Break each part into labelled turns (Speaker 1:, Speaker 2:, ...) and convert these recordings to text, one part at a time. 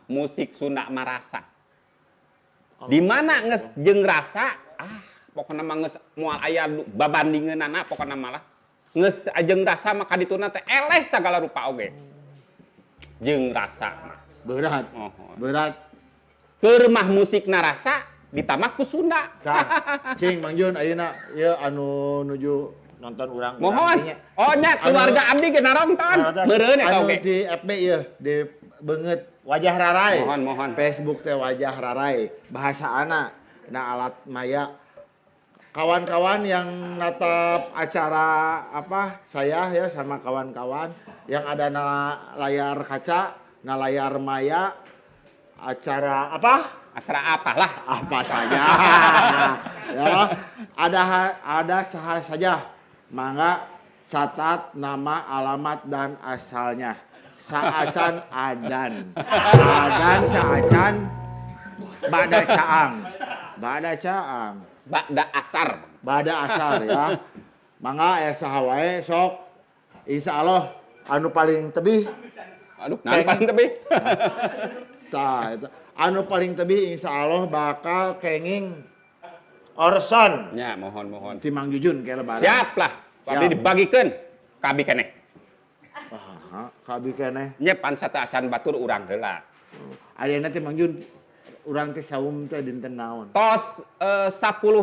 Speaker 1: Musik Sunda marasa. Di mana geus jeung rasa, ah, pokona mah geus moal aya babandingeunana, pokona malah. Geus jeung rasa mah kadituna teh eleh sagala rupa oge. Jeung rasa mah.
Speaker 2: Berat.
Speaker 1: Oh.
Speaker 2: Berat.
Speaker 1: Keur mah musikna rasa ditambah ku Sunda.
Speaker 2: Tah, cing Mang Jun, ayeuna ieu anu nuju
Speaker 3: nonton urang.
Speaker 1: Mohon. Oh nya, keluarga abdi ge naronton.
Speaker 3: Naronton.
Speaker 1: Meureun eta
Speaker 2: anu
Speaker 1: oge.
Speaker 2: Di FB ieu di beungeut Wajah Rarai.
Speaker 1: Mohon, mohon.
Speaker 2: Facebook teh Wajah Rarai, bahasa ana na alat maya. Kawan-kawan yang natap acara apa saya ya, sama kawan-kawan yang ada na layar kaca, na layar maya, acara apa?
Speaker 1: Acara apalah?
Speaker 2: Apa saja ya, ada saha saja, mangga catat nama, alamat, dan asalnya. Saacan adan adan, saacan bada caang, bada caang.
Speaker 1: Ba'da asar.
Speaker 2: Bada asar ya, mangga aya saha wae sok, insya Allah anu paling tebih.
Speaker 1: Aduh, naon paling tebih?
Speaker 2: Tah eta anu paling tebih insya Allah bakal kenging
Speaker 3: Orson.
Speaker 1: Ya, mohon, mohon.
Speaker 2: Ti Mang Jujun kayak Lebaran.
Speaker 1: Siap lah. Abdi
Speaker 2: Siap.
Speaker 1: Dibagikeun ka abi keneh.
Speaker 2: Wah, ka abi keneh.
Speaker 1: Nya pan sateuacan batur urang heula.
Speaker 2: Ayeuna teh Mang Jun, urang teh saum teh dinten naon?
Speaker 1: Tos 10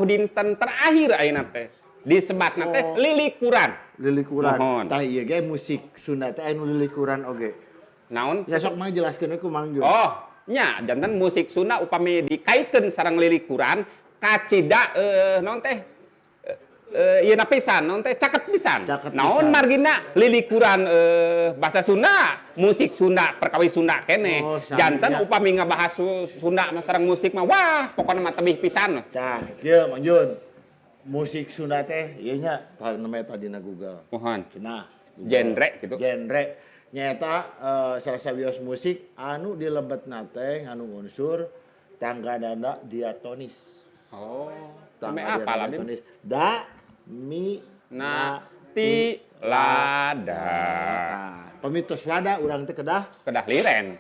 Speaker 1: dinten terakhir ayeuna teh. Disebatna teh
Speaker 2: Oh.
Speaker 1: lilikuran.
Speaker 2: Lilikuran.
Speaker 1: Mohon.
Speaker 2: Tah, ieu ge musik Sunda teh anu lilikuran oge.
Speaker 1: Naon?
Speaker 2: Ya sok, mang jelaskeun we ku Mang Jun.
Speaker 1: Oh, nya janten musik Sunda upami dikaitkeun sareng lilikuran kacida naon teh, ieu na pisan, naon teh, caket pisan.
Speaker 2: Caket
Speaker 1: Naon
Speaker 2: pisan.
Speaker 1: Margina lilikuran bahasa Sunda, musik Sunda perkawis Sunda keneh.
Speaker 2: Oh, sami
Speaker 1: Janten
Speaker 2: nya.
Speaker 1: Upami ngabahas Sunda mah sareng musik mah, wah, pokona mah tebih pisan.
Speaker 2: Tah, kieu Mang Jun. Musik Sunda teh ieu nya, tah namanya tadi na Google.
Speaker 1: Mohon.
Speaker 2: Cenah. Google.
Speaker 1: Genre gitu.
Speaker 2: Genre nyaeta salah sawios musik anu dilebetna teh ngandung unsur tangga nada diatonis.
Speaker 1: Oh,
Speaker 2: Tangga
Speaker 1: ame apa lah?
Speaker 2: diatonis. Da, mi,
Speaker 1: Na, ti, lada.
Speaker 2: Nah, pami tos lada urang teh kedah
Speaker 1: Kedah liren.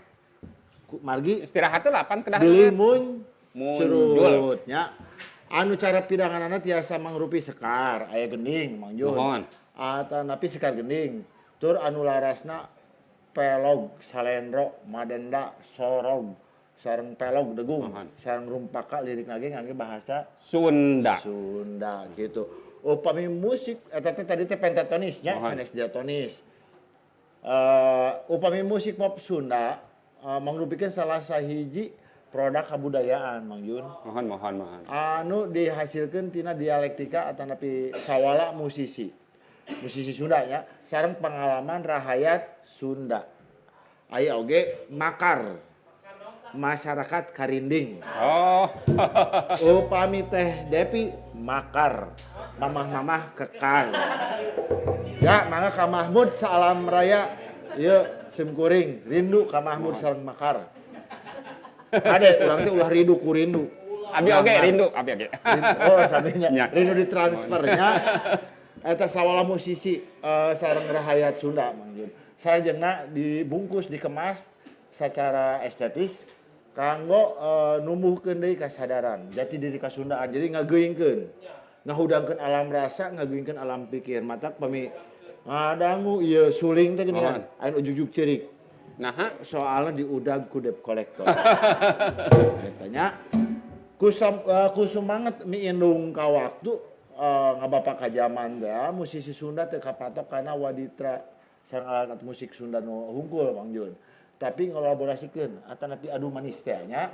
Speaker 2: Margi
Speaker 1: Istirahat teh lapan kedah
Speaker 2: bilih
Speaker 1: liren.
Speaker 2: Muncul
Speaker 1: Muncul.
Speaker 2: Nya. Anu cara pidanganana tiasa mangrupi sekar, aya gending Mang Jun.
Speaker 1: Mohon.
Speaker 2: Atanapi sekar gending. Tur anu larasna pelog, salendro, madenda, sorog, sareng pelog degung,
Speaker 1: Mohon.
Speaker 2: Sareng rumpaka, lirik lagi ngangge bahasa
Speaker 1: Sunda.
Speaker 2: Sunda gitu. Upami musik eta teh tadi teh pentatonis nya,
Speaker 1: Mohon.
Speaker 2: Sanes diatonis. Upami musik pop Sunda mangrupikeun salah sahiji produk kabudayaan, Mang Jun.
Speaker 1: Mohon, mohon, mohon.
Speaker 2: Anu dihasilkeun tina dialektika atanapi sawala musisi. Musisi Sunda nya, sareng pengalaman rahayat Sunda. Aya oge makar masyarakat karinding.
Speaker 1: Oh.
Speaker 2: Upami Teh Depi makar, mamah-mamah kekar. Ya, mangga ka Mahmud salam raya. Ieu sim kuring rindu ka Mahmud sareng makar. Ade urang teh ulah rindu ku rindu.
Speaker 1: Abi oge rindu, abi oge.
Speaker 2: Rindu, oh, saminya.
Speaker 1: Nya.
Speaker 2: Rindu ditransfernya. Eta sawala musisi sareng rahayat Sunda, Mang Jun. Salajengna dibungkus, dikemas secara estetis kanggo numbuhkeun deui kasadaran jati diri kasundaan. Jadi ngageuingkeun, ngahudangkeun alam rasa, ngageuingkeun alam pikir. Matak pami ngadangu ieu suling teh geuningan anu ujug-ujug ceurik.
Speaker 1: Nah,
Speaker 2: soalnya diudag ku debt collector. Katanya kusumanget miindung ka waktu ngabapak ka jaman teh musisi Sunda teh kapatok kana waditra sareng alat musik Sunda nu hungkul, Mang Jun. Tapi ngolaborasikeun atanapi adu manis teh nya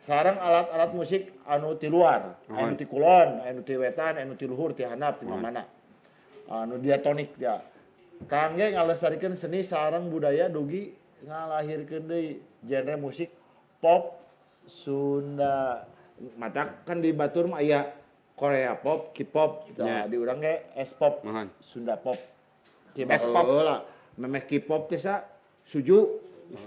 Speaker 2: sareng alat-alat musik anu ti luar, anu ti kulon, anu ti wetan, anu ti luhur, ti handap, ti mana. Anu diatonik dia. Kangge ngalestarikeun seni sareng budaya dugi ngalahirkeun deui genre musik pop Sunda. Matak kan di batur mah aya Korea pop, K-pop gitu. Di urang ge S-pop, Sunda pop. Tiba
Speaker 1: S-pop.
Speaker 2: Heula, memeh K-pop teh sa suju,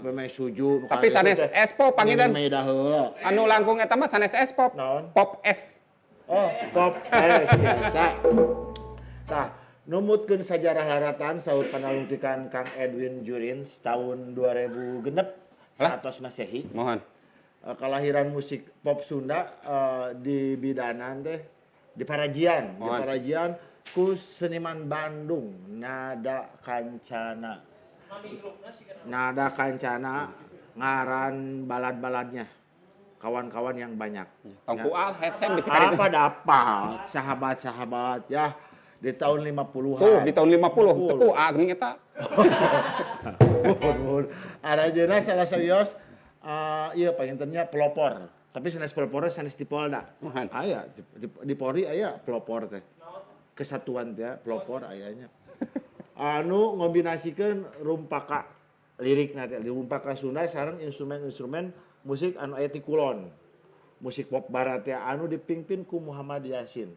Speaker 2: memeh suju nu
Speaker 1: Tapi
Speaker 2: kaget
Speaker 1: sanes
Speaker 2: teh.
Speaker 1: S-pop pangiran.
Speaker 2: Memeh heula.
Speaker 1: Anu langkung eta mah sanes S-pop.
Speaker 2: Naon?
Speaker 1: Pop S.
Speaker 2: Oh, pop S biasa. Tah, numutkeun sajarah laratan saur panalungtikan Kang Edwin Jurins tahun 2006
Speaker 1: Lah?
Speaker 2: Saatos Masehi.
Speaker 1: Mohon.
Speaker 2: Kelahiran musik pop Sunda di bidanan teh di Parajian, di
Speaker 1: Mohon.
Speaker 2: Parajian ku seniman Bandung Nada Kancana. Nada Kancana ngaran balad-baladnya. Kawan-kawan yang banyak.
Speaker 1: Tong ku al hese bisa kali.
Speaker 2: Apa dapat sahabat-sahabat ya di tahun 50-an.
Speaker 1: Tuh di tahun 50 teu ku a geuning eta.
Speaker 2: Muhun, muhun. Aranjeunna salah sawios ieu pangintennya pelopor. Tapi sanes pelopornya sanes di Polda.
Speaker 1: Muhun.
Speaker 2: Aya di Polri aya pelopor teh. Kesatuan teh pelopor ayanya. Anu ngombinasikeun rumpaka lirikna teh, rumpaka Sunda sareng instrumen-instrumen musik anu aya ti kulon. Musik pop barat teh anu dipimpin ku Muhammad Yasin.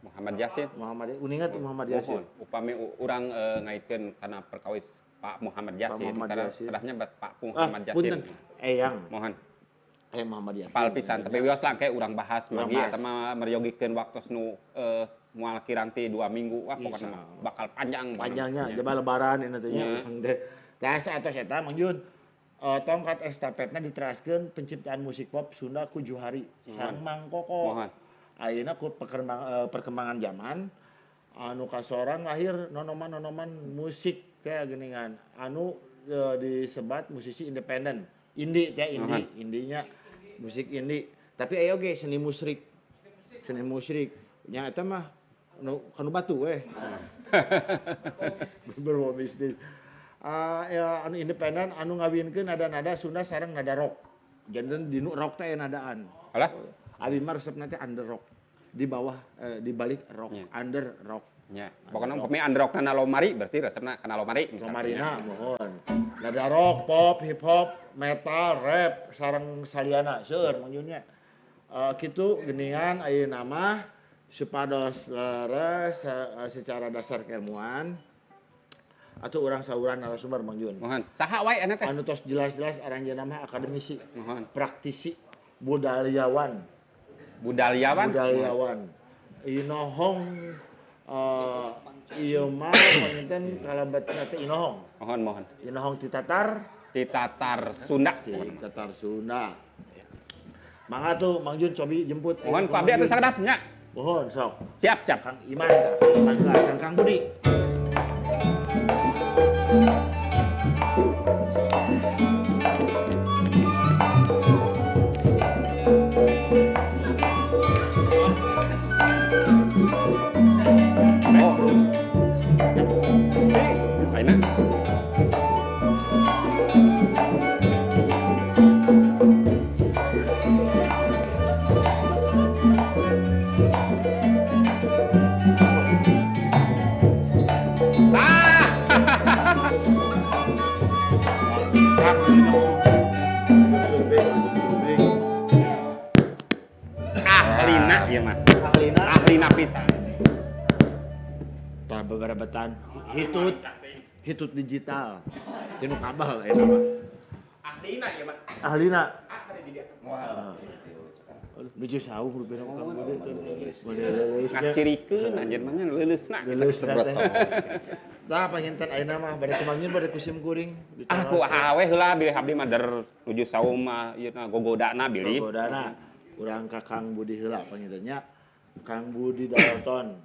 Speaker 1: Muhammad Yasin.
Speaker 2: Muhammad uninga teh Muhammad Yasin.
Speaker 1: Muhun. Upami urang ngaitkeun kana perkawis Pak Muhammad Yasin,
Speaker 2: Muhammad
Speaker 1: karena
Speaker 2: Yasin.
Speaker 1: kedahnya bat Pak
Speaker 2: Ah,
Speaker 1: Muhammad Yasin.
Speaker 2: punten. Eyang,
Speaker 1: Mohon.
Speaker 2: Muhammad Yasin.
Speaker 1: Pal pisan tapi wios lah kayak urang bahas
Speaker 2: Urang
Speaker 1: magi
Speaker 2: bahas.
Speaker 1: eta mah meryogikeun waktos nu moal kirang ti 2 minggu wah pokoknya
Speaker 2: Bisa.
Speaker 1: mah bakal panjang
Speaker 2: Panjangnya
Speaker 1: pokoknya.
Speaker 2: jaba lebaran ini teh nya
Speaker 1: Nya.
Speaker 2: urang teh. Tah atos eta Mang Jun. Tongkat estafetna diteraskeun penciptaan musik pop Sunda ku Juhari sareng Mang Koko.
Speaker 1: Mohon.
Speaker 2: Ayeuna ku perkembangan zaman anu kasorang lahir nonoman-nonoman musik teh geuningan anu disebat musisi independen. Indie teh indie, indinya musik indie. Tapi aya oge seni musrik. Seni musrik nya eta mah nu kanu batu weh. Berbau bisnis. Ya, anu independen anu ngawinkeun nada-nada Sunda sareng nada rock. Janten dinu rock teh aya nadaan.
Speaker 1: Alah,
Speaker 2: Abi mah resepna teh under rock. Di bawah di balik rock,
Speaker 1: Nya.
Speaker 2: under rock.
Speaker 1: nya. Pokoknya upami androkna na lomari berarti resepna kana lomari misalnya.
Speaker 2: Lomarina mohon. Nada rock, pop, hip hop, metal, rap sareng saliana seueur Mang Jun nya. Kitu geuningan ayeuna mah supados leres secara dasar keilmuan atau urang sauran narasumber Mang Jun.
Speaker 1: Mohon. Saha wae anu teh?
Speaker 2: Anu tos jelas-jelas aranjeunna mah akademisi,
Speaker 1: Mohon.
Speaker 2: praktisi, budayawan,
Speaker 1: Budayawan.
Speaker 2: budayawan. Inohong ieu mah panginten kalebetna teh Inohong.
Speaker 1: Mohon, mohon.
Speaker 2: Inohong ti Tatar,
Speaker 1: Ti Tatar Sunda.
Speaker 2: ti Tatar Sunda. Mangga tuh Mang Jun cobi jemput.
Speaker 1: Mohon ku abdi atuh sakedap nya.
Speaker 2: Mohon sok.
Speaker 1: Siap, siap.
Speaker 2: Kang Iman tah, Kang Iman lah, dan Kang Budi.
Speaker 1: Oh. Eh, ayeuna. Ah!
Speaker 2: Kang Budi langsung. Survei, survei.
Speaker 1: Ahlina ieu mah.
Speaker 2: Ahlina.
Speaker 1: Ahlina pisan.
Speaker 2: Tah beberebetan. Hitut, hitut digital. Tinu kabel eta mah.
Speaker 1: Ahlina ieu mah.
Speaker 2: Ahlina.
Speaker 1: Ahli di dieu.
Speaker 2: Wah. Aduh, nuju saung rupina Kang Budi teh. Leuleusnya.
Speaker 1: Ngacirikeun anjeun mah nya leuleusna.
Speaker 2: Leuleusna teh. Tah panginten ayeuna mah bade kumangjun bade kusim kuring.
Speaker 1: Ah, ku awe heula bilih abdi mah der nuju saum mah ieu na gogodana bilih.
Speaker 2: Gogodana. Urang ka Kang Budi heula panginten nya. Kang Budi Dalton.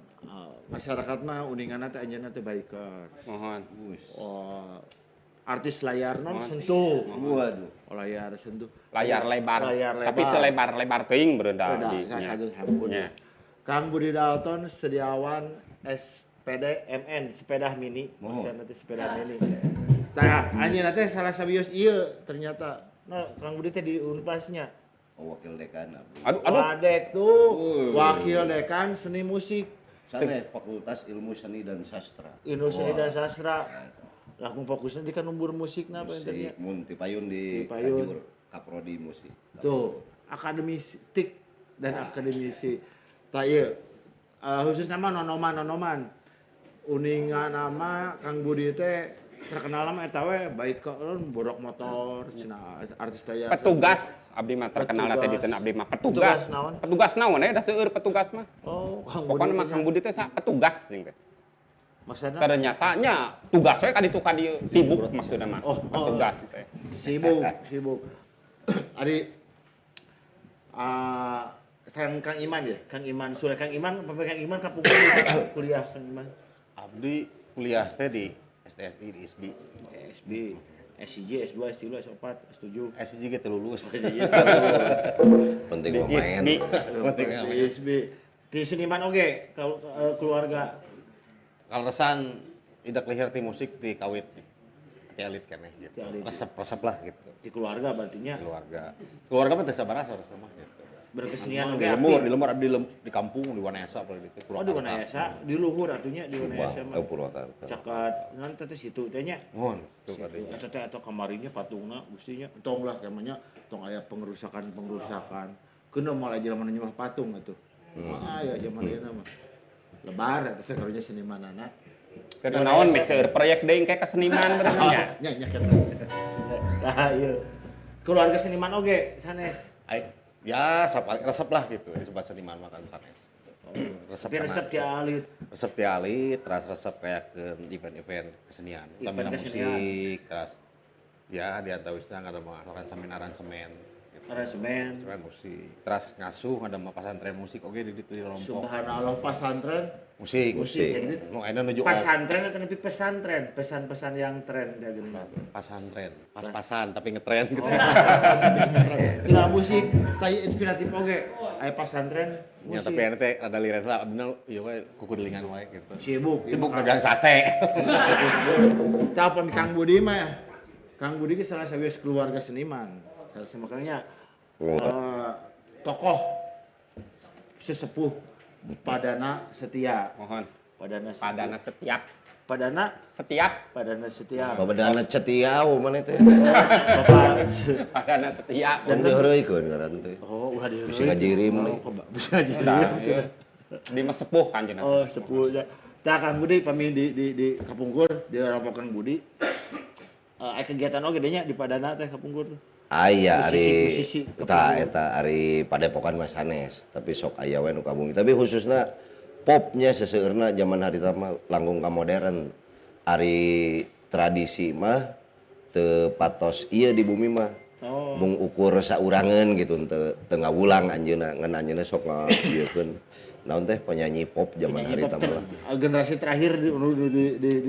Speaker 2: Masyarakat mah uninganna teh anjeunna teh biker.
Speaker 1: Mohon.
Speaker 2: Oh, artis layar non sentuh.
Speaker 4: Waduh.
Speaker 2: Oh, layar sentuh.
Speaker 1: Layar lebar.
Speaker 2: Layar lebar.
Speaker 1: Tapi teu lebar-lebar teuing beureuh
Speaker 2: Beda,
Speaker 1: di.
Speaker 2: saya
Speaker 1: nya.
Speaker 2: saja sampun.
Speaker 1: Nya.
Speaker 2: Kang Budi Dalton Sediawan SPD MN sepeda mini.
Speaker 4: Mohon.
Speaker 2: Maksudna teh sepeda mini. Tah, anjeunna teh salah sawios ieu ternyata. Nah, Kang Budi teh di Unpasnya.
Speaker 4: Oh, wakil dekan abdi.
Speaker 1: Aduh, aduh.
Speaker 2: Wadek tuh,
Speaker 4: Wuh.
Speaker 2: wakil dekan seni musik,
Speaker 4: Sana Fakultas Ilmu Seni dan Sastra.
Speaker 2: Ilmu Seni
Speaker 4: Wah.
Speaker 2: dan Sastra. Langsung fokusnya di kan umbur musikna apa
Speaker 4: Musik,
Speaker 2: internya.
Speaker 4: mun ti payun di
Speaker 2: Ti payun.
Speaker 4: Kajur, Kaprodi musik.
Speaker 2: Tuh, akademistik dan akademisi. Tah ieu. Khusus nama nonoman-nonoman. Uninga nama Kang Budi teh terkenal nama eta we baik ke borok motor cenah artis teh.
Speaker 1: Petugas abdi mah terkenal teh
Speaker 2: Petugas.
Speaker 1: di abdi mah
Speaker 2: Petugas
Speaker 1: petugas.
Speaker 2: naon?
Speaker 1: Petugas naon eh da seueur petugas mah.
Speaker 2: Oh, Kang Budi.
Speaker 1: Pokoknya mah Kang Budi teh sa petugas jeung teh.
Speaker 2: Maksudna
Speaker 1: Ternyatanya tugas we ka ditu ka dieu sibuk maksudna mah.
Speaker 2: Oh, oh.
Speaker 1: Tugas teh.
Speaker 2: Sibuk, sibuk. Ari sareng Kang Iman ya, Kang Iman Sule, Kang Iman, Bapak Kang Iman kapungkur kuliah Kang Iman.
Speaker 5: Abdi kuliah teh di STSI di ISBI.
Speaker 2: SB, SIJ, S2, S3, S4, S7.
Speaker 5: SIJ ge teu lulus.
Speaker 4: Penting
Speaker 1: Di
Speaker 4: mah main.
Speaker 1: ISBI.
Speaker 5: Penting
Speaker 2: Di ISB. Di seniman oge kalau keluarga.
Speaker 5: Kaleresan idak lihir ti musik ti kawit ti alit keneh gitu.
Speaker 2: Ti alit.
Speaker 5: Resep-resep lah gitu.
Speaker 2: Di keluarga berartinya
Speaker 5: Keluarga. Keluarga mah teu sabaraha saurus mah gitu.
Speaker 2: Berkesenian
Speaker 5: Di
Speaker 2: oge
Speaker 5: lembur,
Speaker 2: aktif.
Speaker 5: di lembur abdi di kampung di Wanayasa apalagi gitu.
Speaker 2: Oh, di Wanayasa, di luhur atunya di Wanayasa mah.
Speaker 4: Oh, Purwakarta.
Speaker 2: Caket nanti teh situ teh nya.
Speaker 5: Mohon, tuh
Speaker 2: Situ.
Speaker 5: kadinya.
Speaker 2: Eta teh atau kamarinya patungna gustinya. Tong lah kemanya tong aya pengrusakan-pengrusakan. Keuna moal jelema nu nyembah patung atuh. Mah aya zaman ayeuna mah. Lebar eta teh karunya senimanana.
Speaker 1: Keur naon meh seueur proyek deui engke keseniman bener nya.
Speaker 2: Nya nya eta. Tah ieu. Keluarga seniman oge sanes.
Speaker 5: Ai, ya resep lah gitu disebut seniman mah kan sanes. Resep
Speaker 2: Tapi
Speaker 5: karena-
Speaker 2: resep ti alit.
Speaker 5: Resep ti alit, terus resep kayak ke event-event kesenian,
Speaker 2: Event
Speaker 5: utamina
Speaker 2: kesenian.
Speaker 5: musik, terus ya di antawisna ada mah aransemen aransemen gitu.
Speaker 2: Aransemen.
Speaker 5: Aransemen musik, terus ngasuh ada mah pesantren musik oge di ditu di Rompok.
Speaker 2: Subhanallah pasantren
Speaker 5: Musik.
Speaker 2: musik. Jadi
Speaker 5: Nu ayeuna nuju off.
Speaker 2: pasantren atau lebih pesantren, pesan-pesan yang tren teh geuning.
Speaker 5: Pasantren, pas-pasan tapi ngetren gitu.
Speaker 2: Oh, pasantren tapi ngetren. Tidak musik, tapi inspiratif oge. Aya pasantren
Speaker 5: Ya,
Speaker 2: musik.
Speaker 5: tapi ente teh rada liren lah, abdi ieu we kukudelingan wae gitu.
Speaker 2: Sibuk,
Speaker 5: Sibuk dagang sate.
Speaker 2: Tah pami Kang Budi mah ya. Kang Budi ge salah sawios keluarga seniman. Salah makanya tokoh sesepuh Padana Setia.
Speaker 1: Mohon.
Speaker 2: Padana Setia.
Speaker 1: Padana setiap.
Speaker 2: Padana
Speaker 1: Setiap.
Speaker 2: Padana Setia.
Speaker 4: Babadana cetiau mana teh.
Speaker 2: Bapak
Speaker 1: Padana setia.
Speaker 4: Tong diheureuykeun ngaran teh.
Speaker 2: Oh, ulah diheureui.
Speaker 4: Bisa ngajirim
Speaker 2: Oh,
Speaker 4: nih.
Speaker 2: bisa ngajirim.
Speaker 1: Nah, iya. Di mah sepuh kan cenah.
Speaker 2: Oh, sepuh ya. Tah Kang Budi pami di Kapungkur di Rompok Kang Budi. Aya kegiatan oge deh nya di Padana teh Kapungkur tuh.
Speaker 4: Aya ari
Speaker 2: Musisi, musisi
Speaker 4: tah eta ari padepokan mah sanes, tapi sok aya we nu kabumi. Tapi khususna popnya seseueurna zaman harita mah langkung ka modern. Ari tradisi mah teu patos ieu di bumi mah.
Speaker 2: Oh.
Speaker 4: Mung ukur saurangeun gitu teu ngawulang anjeunna, ngan anjeunna sok ngaieukeun naon teh penyanyi pop zaman
Speaker 2: Penyanyi
Speaker 4: harita
Speaker 2: pop
Speaker 4: mah.
Speaker 2: Generasi terakhir di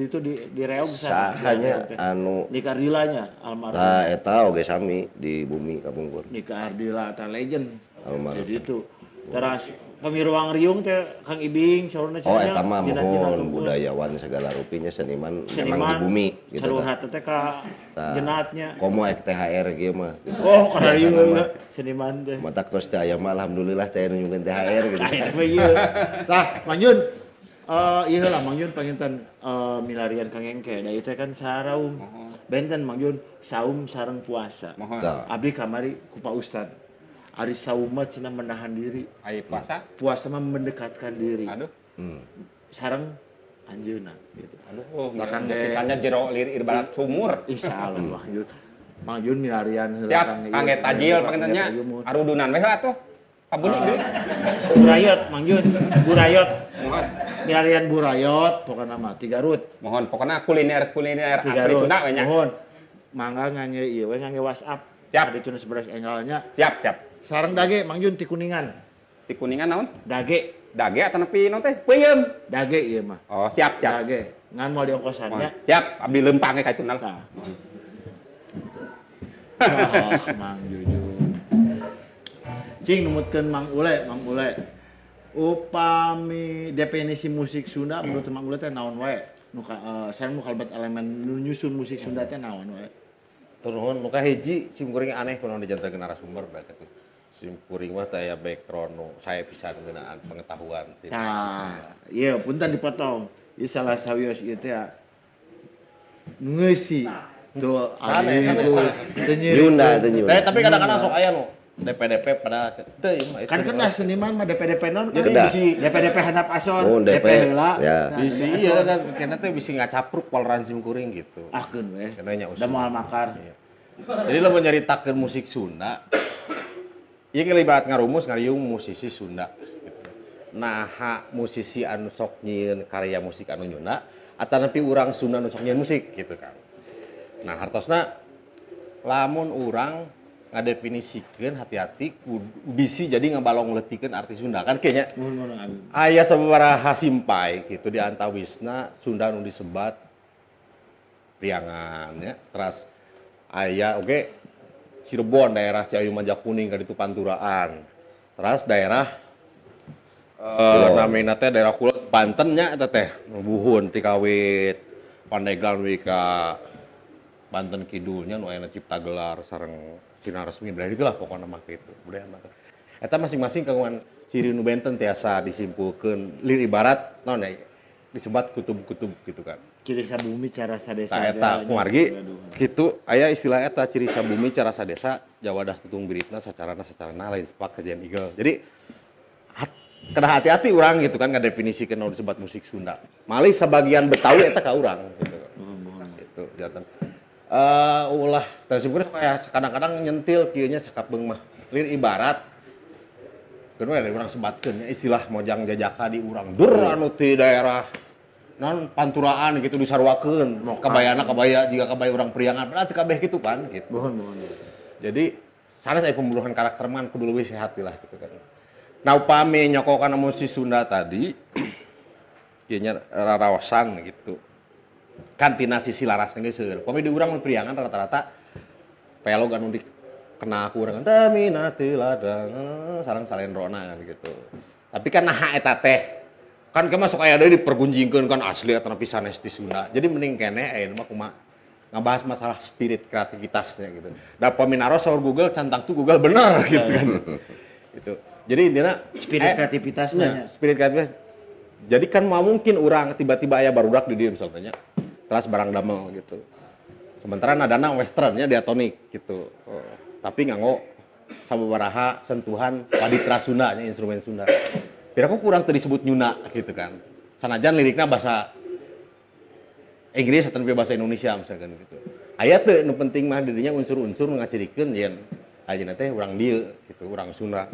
Speaker 2: itu di Reog
Speaker 4: Sahanya anu
Speaker 2: Nika Ardilanya almarhum.
Speaker 4: tah eta oge sami di bumi kapungkur.
Speaker 2: Nika Ardila ta legend.
Speaker 4: Almarhum.
Speaker 2: Jadi itu. Teras pemiruang riung teh Kang Ibing saurna
Speaker 4: Oh eta mah mohon budayawan segala rupinya seniman, memang di bumi gitu tah.
Speaker 2: Saruhat teh ka
Speaker 4: Tah.
Speaker 2: jenatnya.
Speaker 4: Komo ek THR kieu mah gitu.
Speaker 2: Oh, karena
Speaker 4: Biasana
Speaker 2: ieu
Speaker 4: mah.
Speaker 2: seniman teh.
Speaker 4: Matak tos teh aya mah alhamdulillah teh nunjukkeun THR gitu.
Speaker 2: Tah eta mah ieu. Tah, Mang Jun. Ieu lah Mang Jun panginten milarian Kang Engke. Da ieu teh kan saraum. Benten Mang Jun saum sareng puasa.
Speaker 1: Mohon.
Speaker 4: Tah.
Speaker 2: Abdi kamari ku Pak Ustad. Ari saum mah cenah menahan diri.
Speaker 1: Ai puasa.
Speaker 2: Puasa mah mendekatkan diri.
Speaker 1: Aduh.
Speaker 2: Sareng anjeunna gitu.
Speaker 1: Aduh,
Speaker 2: Lah, Kang ge.
Speaker 1: misalnya jero lir ibarat sumur.
Speaker 2: Insya Allah Mang Jun. Mang Jun milarian heula
Speaker 1: Siap,
Speaker 2: Kang
Speaker 1: kangge
Speaker 2: ieu.
Speaker 1: tajil
Speaker 2: Kang
Speaker 1: pangintennya.
Speaker 2: tajil mun.
Speaker 1: Arudunan weh lah tuh. Pak Budi deui.
Speaker 2: Burayot Mang Jun, burayot.
Speaker 1: Mohon.
Speaker 2: Milarian burayot pokokna mah ti Garut.
Speaker 1: Mohon pokoknya kuliner-kuliner
Speaker 2: Ti
Speaker 1: asli
Speaker 2: Garut.
Speaker 1: Sunda we nya.
Speaker 2: Mohon. Mangga ngangge ieu we ngangge WhatsApp.
Speaker 1: Siap.
Speaker 2: Ada tunas beras enggalnya.
Speaker 1: Siap, siap.
Speaker 2: Sareng dage Mang Jun ti Kuningan.
Speaker 1: Di Kuningan naon?
Speaker 2: Dage,
Speaker 1: Dage atau nepi naon teh? Peuyeum.
Speaker 2: dage ieu mah.
Speaker 1: Oh, siap, siap.
Speaker 2: Dage. Ngan moal diongkosannya.
Speaker 1: Mohon. Siap, abdi lempang ge ka itu
Speaker 2: Tah. Oh, Mang Jujun. Cing numutkeun Mang Ule, Mang Ule. Upami definisi musik Sunda menurut Mang Ule teh naon wae? Nu ka sareng nu kalebet elemen nu nyusun musik Sunda teh naon wae?
Speaker 5: Tur nuhun nu kahiji sim kuring aneh kunaon dijantenkeun narasumber da kitu. Sim kuring mah teh aya background nu sae pisan ngeunaan pengetahuan ti musik Sunda.
Speaker 2: Tah, ieu punten dipotong. Ieu salah sawios ieu teh ngeusi tuh
Speaker 5: Sanes, sanes, sanes.
Speaker 2: teu nyeri.
Speaker 4: Nyunda teh nyunda.
Speaker 5: Tapi kadang-kadang sok aya nu DPDP pada teu ieu mah.
Speaker 2: Kan kena seniman mah DPDP non kan.
Speaker 5: Jadi
Speaker 4: Kedah.
Speaker 5: bisi
Speaker 2: DPDP handap asor,
Speaker 4: Oh,
Speaker 2: DP
Speaker 4: DP,
Speaker 2: heula.
Speaker 4: ya.
Speaker 2: Nah,
Speaker 5: bisi iya kan kena teh bisi ngacapruk paleran sim kuring gitu.
Speaker 2: Ah keun we.
Speaker 5: Kena nya
Speaker 2: Da
Speaker 5: usum.
Speaker 2: moal makar.
Speaker 5: Iya. Jadi lamun nyaritakeun musik Sunda, ieu ibarat ngarumus ngariung musisi Sunda gitu. Naha musisi anu sok nyieun karya musik anu nyunda, Atanapi urang Sunda nu sok nyieun musik gitu kan. Nah, hartosna lamun urang ngadefinisikeun hati-hati kudu bisi jadi ngabalong leutikeun arti Sunda kan kayaknya.
Speaker 2: Nuhun, nuhun.
Speaker 5: Aya sababaraha simpay gitu, di antawisna Sunda nu disebat Priangan ya, teras aya oge Cirebon, daerah Ciayuh Majakuning ka ditu Panturaan, teras daerah namina teh daerah kulon Banten nya, eta teh buhun ti kawit Pandeglang we ka Banten Kidulnya nu ayana Cipta Gelar sareng Sinar Resmi budaya itulah pokokna mah kitu budaya mah. Eta masing-masing kagungan ciri nu benten, tiasa disimpulkeun lir ibarat naon ya, disebat kutub-kutub gitu kan.
Speaker 2: Ciri sabumi cara sadesa.
Speaker 5: Tah, eta kumargi kitu aya istilah eta ciri sabumi cara sadesa jawadah tutung biritna sacarana sacarana lain sepak kajian eagle. Jadi kedah hati-hati urang gitu kan ngadefinisikeun naon disebut musik Sunda. Malih sebagian Betawi eta ka urang gitu. Gitu janten. Ulah tah syukur kayak kadang-kadang nyentil kieu nya sakapeung mah. Lir ibarat keun we urang sebatkeun nya istilah Mojang Jajaka di urang dur anu ti daerah non Panturaan gitu disaruakeun kabayana kabaya jiga kabaya urang Priangan, berarti kabeh gitu kan gitu.
Speaker 2: Mohon, mohon.
Speaker 5: Jadi sanes aya pembunuhan karakter mah, kudu leuwih sehat lah gitu kan. Nah, upami nyokok kana musik Sunda tadi kieu nya raraosan gitu. Kan tina sisi larasna ge seueur. Upami di urang nu Priangan rata-rata pelog anu dikena ku urang damina teu ladang sareng salendrona kan gitu. Tapi kan naha eta teh kan ke masuk aya deui dipergunjingkeun kan asli atau sanes ti Sunda. Jadi mending keneh ayeuna mah kumaha ngabahas masalah spirit kreativitasnya gitu. Da pami naros saur Google can tangtu Google bener gitu kan. Gitu. Jadi intinya
Speaker 2: Spirit kreativitasnya.
Speaker 5: Nya, spirit kreativitas. Jadi kan mau mungkin orang tiba-tiba aya barudak di dieu misalnya teras barang damel gitu. Sementara nadana westernnya diatonik gitu. Oh, tapi nganggo sababaraha sentuhan waditra Sunda nya, instrumen Sunda. Piraku kurang teu disebut nyunda gitu kan. Sanajan liriknya bahasa Inggris atau bahasa Indonesia misalkan gitu. Aya teu nu penting mah dirinya unsur-unsur nu ngacirikeun yen ayeuna teh urang dieu gitu, urang Sunda.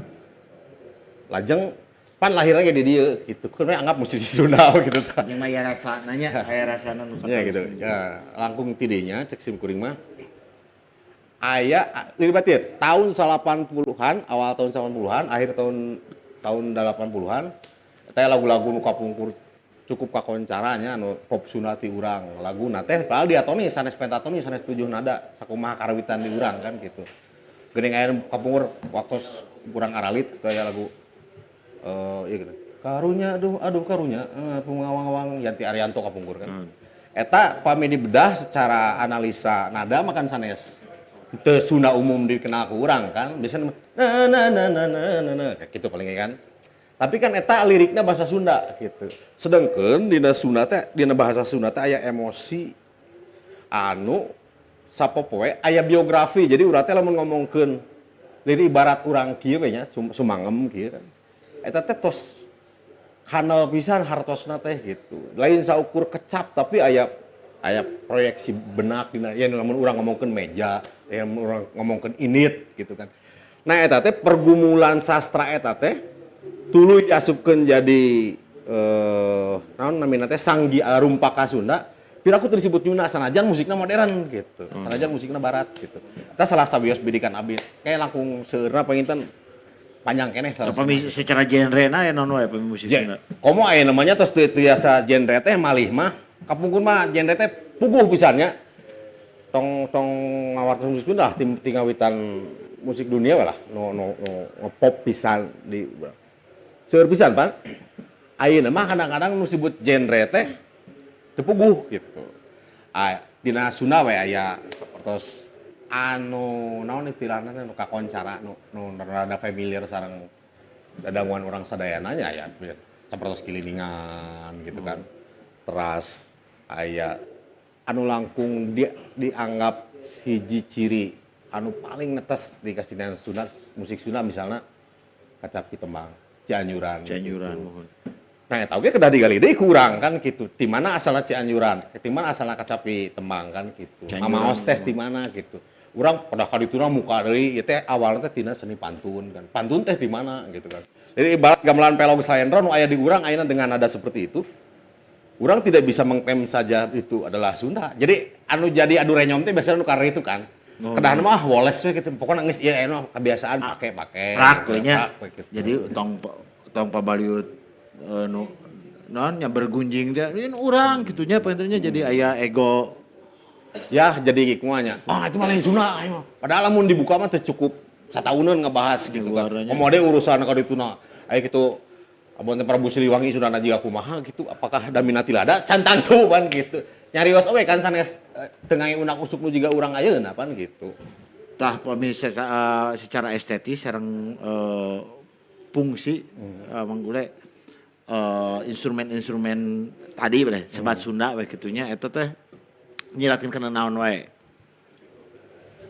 Speaker 5: Lajeng pan lahirnya ge di dieu gitu. Kudu anggap musisi Sunda gitu tah.
Speaker 2: Yang mah aya rasana nya, aya rasana nu
Speaker 5: Ya gitu. Ya, langkung tidinya cek sim kuring mah aya ini berarti ya, tahun 80-an, awal tahun 80-an, akhir tahun tahun 80-an, teh lagu-lagu nu kapungkur cukup kakoncaranya anu pop Sunda ti urang. Laguna teh padahal diatonis, sanes pentatonis, sanes tujuh nada, sakumaha karawitan di urang kan gitu. Geuning aya kapungkur waktu urang aralit kayak lagu iya gitu. Karunya aduh aduh karunya pengawang-awang Yanti Arianto kapungkur kan. Eta pami dibedah secara analisa nada makan sanes teu Sunda umum dikenal ku urang kan. Biasanya na na na na na na na kayak gitu paling kan. Tapi kan eta liriknya bahasa Sunda gitu. Sedangkan dina Sunda teh, dina bahasa Sunda teh aya emosi anu sapopoe aya biografi. Jadi urang teh lamun ngomongkeun lirik ibarat urang kieu we nya, sumangem kieu kan. Eta teh tos kanal pisan hartosna teh gitu. Lain saukur kecap tapi aya aya proyeksi benak dina ya lamun urang ngomongkeun meja, ya lamun urang ngomongkeun init gitu kan. Nah, eta teh pergumulan sastra eta teh tuluy diasupkeun jadi naon namina teh sanggi rumpaka Sunda. Piraku teu disebut Nyunda sanajan musikna modern gitu. Sanajan musikna barat gitu. Eta salah sawios bidikan abdi. Kayak langkung seueurna panginten panjang keneh salah.
Speaker 2: Pami secara genre na ya naon wae pami musik Sunda?
Speaker 5: Komo aya namanya tos teu tiasa genre teh malih mah kapungkur mah genre teh puguh pisan nya. Tong tong ngawartos musik Sunda lah ti ngawitan musik dunia we lah nu nu nu ngepop pisan di seueur pisan pan. Ayeuna mah kadang-kadang nu disebut genre teh teu puguh gitu. Ah, dina Sunda we aya sapertos anu naon istilahna teh nu kakoncara nu nu rada familiar sareng dadanguan urang sadayana nya, aya sapertos kiliningan gitu kan. Teras aya anu langkung dianggap hiji ciri anu paling netes di kasinian Sunda, musik Sunda misalnya kacapi tembang Cianjuran.
Speaker 2: Cianjuran
Speaker 5: gitu.
Speaker 2: Mohon.
Speaker 5: Nah, eta oge kedah digali deui ku urang kan gitu. Di mana asalna Cianjuran? Di mana asalna kacapi tembang kan gitu.
Speaker 2: Cianjuran,
Speaker 5: Mamaos teh
Speaker 2: mohon.
Speaker 5: di mana gitu. Urang pada kadituna muka deui ieu teh awalna teh tina seni pantun kan. Pantun teh di mana gitu kan. Jadi ibarat gamelan pelog salendro nu aya di urang ayeuna dengan nada seperti itu. Urang tidak bisa mengklaim saja itu adalah Sunda. Jadi anu jadi adu renyom teh biasanya nu karena itu kan. Kedahna mah woles we gitu. Pokoknya geus ieu anu kebiasaan pake-pake.
Speaker 2: Prak we nya.
Speaker 5: Prak we gitu.
Speaker 2: Jadi tong tong pabaliut nu naon nya bergunjing teh ini urang kitunya pangintennya jadi aya ego.
Speaker 5: Ya jadi kumaha nya. Ah, itu mah lain Sunda ayo. Padahal lamun dibuka mah teu cukup satauneun ngebahas gitu kan.
Speaker 2: Luarannya.
Speaker 5: Komo urusan ka dituna. Aya gitu Abon teh Prabu Siliwangi sudah jiga kumaha gitu, apakah damina tilada can tangtu pan gitu. Nyarios we kan sanes teu ngange unak usuk nu jiga urang ayeuna pan gitu.
Speaker 2: Tah pami secara estetis sareng fungsi Mang Gule, instrumen-instrumen tadi bre sebat Sunda we kitunya eta teh nyiratkeun kana naon wae?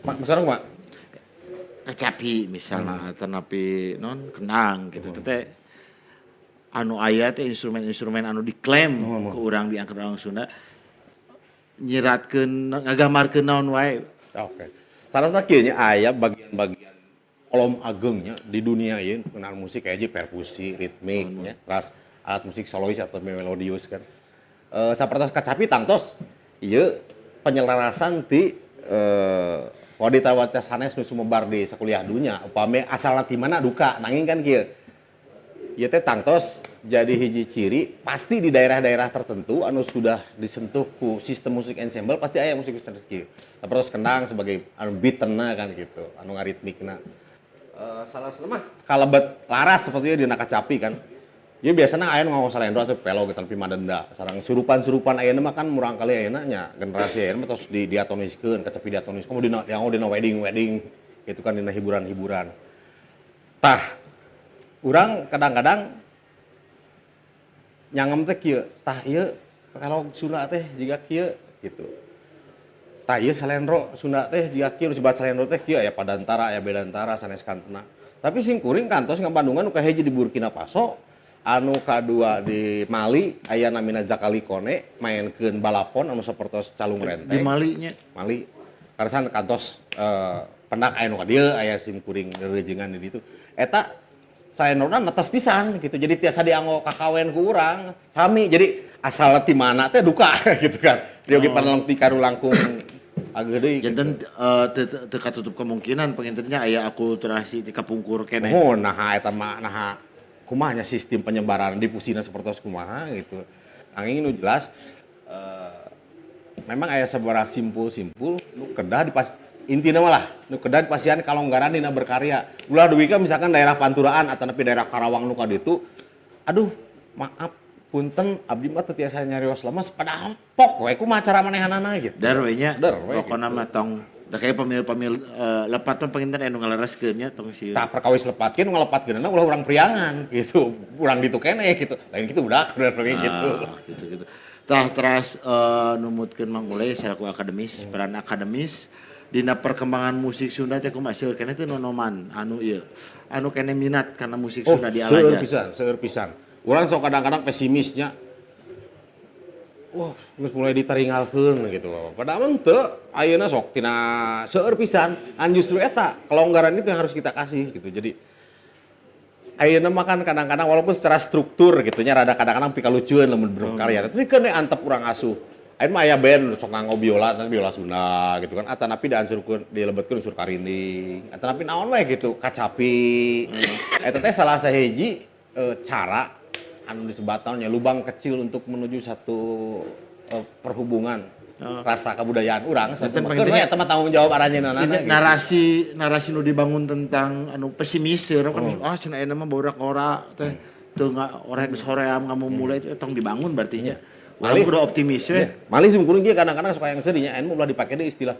Speaker 5: Maksudna kumaha?
Speaker 2: Kacapi misalnya atau napi non kendang gitu teh anu aya teh instrumen-instrumen anu diklaim ke urang diangkat orang Sunda nyiratkeun ngagambarkeun naon wae?
Speaker 5: Oke. Salah kieu nya, aya bagian-bagian kolom agengnya di dunia ieu mengenal musik kayak aja perkusi, ritmik nya, ras alat musik solois atau melodius kan. Sapertos kacapi tangtos ieu penyelarasan ti waditra-waditra sanes nu sumebar di sakuliah dunya, upami asalna ti mana duka, nanging kan kieu. Ieu teh tangtos jadi hiji ciri pasti di daerah-daerah tertentu anu sudah disentuh ku sistem musik ensemble pasti aya musik sanes kieu. Terus kendang sebagai anu beatna kan gitu, anu ngaritmikna. Salah satu mah kalebet laras sepertinya dina kacapi kan. Ya biasanya aya nu nganggo salendro atau pelog gitu, tapi madenda. Sareng surupan-surupan ayeuna mah kan murang kali ayeuna nya generasi ayeuna mah tos di diatoniskeun, kacapi diatonis. Komo dina dianggo dina wedding-wedding gitu kan, dina hiburan-hiburan. Tah, urang kadang-kadang nyangem teh kieu, tah ieu pelog Sunda teh jiga kieu gitu. Tah ieu salendro Sunda teh jiga kieu, nu salendro teh kieu, aya padantara, aya bedantara, sanes kantena. Tapi sing kuring kantos ngabandungan nu kahiji di Burkina Faso, anu kadua di Mali, aya namina Zakali Kone mainkeun balafon anu sapertos calung renteng.
Speaker 2: Di Mali nya?
Speaker 5: Mali. Karena kantos pendak aya nu ka dieu, aya sim kuring reujeungan di ditu. Eta salendrona netes pisan gitu. Jadi tiasa dianggo kakawen ku urang sami. Jadi asal ti mana teh duka gitu kan. Riogi panelong ti karu langkung ageuh deui.
Speaker 2: Janten teu katutup kemungkinan pangintennya aya akulturasi ti kapungkur keneh.
Speaker 5: Oh, naha eta mah, naha kumaha nya sistem penyebaran difusina sapertos kumaha gitu. Angin nu jelas memang aya sabaraha simpul-simpul nu kedah dipas intina mah lah nu kedah dipasihan kalonggaran dina berkarya. Ulah dugi ka misalkan daerah Panturaan atau nepi daerah Karawang nu ka ditu, aduh maaf punten abdi mah teu tiasa nyarios lemes, padahal pok we kumaha cara manehanana gitu.
Speaker 2: Dar we nya.
Speaker 5: Der we
Speaker 2: pokona
Speaker 5: gitu.
Speaker 2: Mah tong da kayak pamil-pamil lepat mah panginten anu ngalereskeun nya tong sieun.
Speaker 5: Tah perkawis lepatkeun ngalepatkeunana ulah urang Priangan gitu. Urang ditu keneh gitu. Lain kitu budak udah gitu.
Speaker 2: Ah, gitu-gitu. Tah teras numutkeun Mang Ule selaku akademis, peran akademis dina perkembangan musik Sunda teh kumaha, seueur keneh teh nonoman anu ieu anu keneh minat kana musik
Speaker 5: Oh,
Speaker 2: Sunda di
Speaker 5: seueur
Speaker 2: alajar?
Speaker 5: Pisan, seueur pisan. Urang sok kadang-kadang pesimisnya. Wah, geus mulai ditaringalkeun gitu loh. Padahal mah henteu, ayeuna sok tina seueur pisan. An justru eta kelonggaran itu yang harus kita kasih gitu. Jadi ayeuna mah kan kadang-kadang walaupun secara struktur gitu nya rada kadang-kadang pikalucueun lamun berkarya, tapi keun antep urang asuh. Ayeuna mah aya band sok nganggo biola, tapi biola Sunda gitu kan. Atanapi diansurkeun dilebetkeun unsur karinding. Atanapi naon we gitu, kacapi. Eta teh salah sahiji cara anu disebat naon nya, lubang kecil untuk menuju satu perhubungan rasa kebudayaan urang.
Speaker 2: Janten
Speaker 5: Sasemah.
Speaker 2: pangintennya-
Speaker 5: Eta mah tanggung jawab aranjeunna
Speaker 2: Jadi
Speaker 5: gitu.
Speaker 2: Narasi narasi nu dibangun tentang anu pesimis ya, kan ah cenah ayeuna mah borak ora teh teu ora geus hoream ngamumule itu tong dibangun berarti nya. Urang
Speaker 5: Malih.
Speaker 2: kudu optimis we.
Speaker 5: Iya. Malih sim kuring ge kadang-kadang suka yang sedih nya, anu ulah dipake deui istilah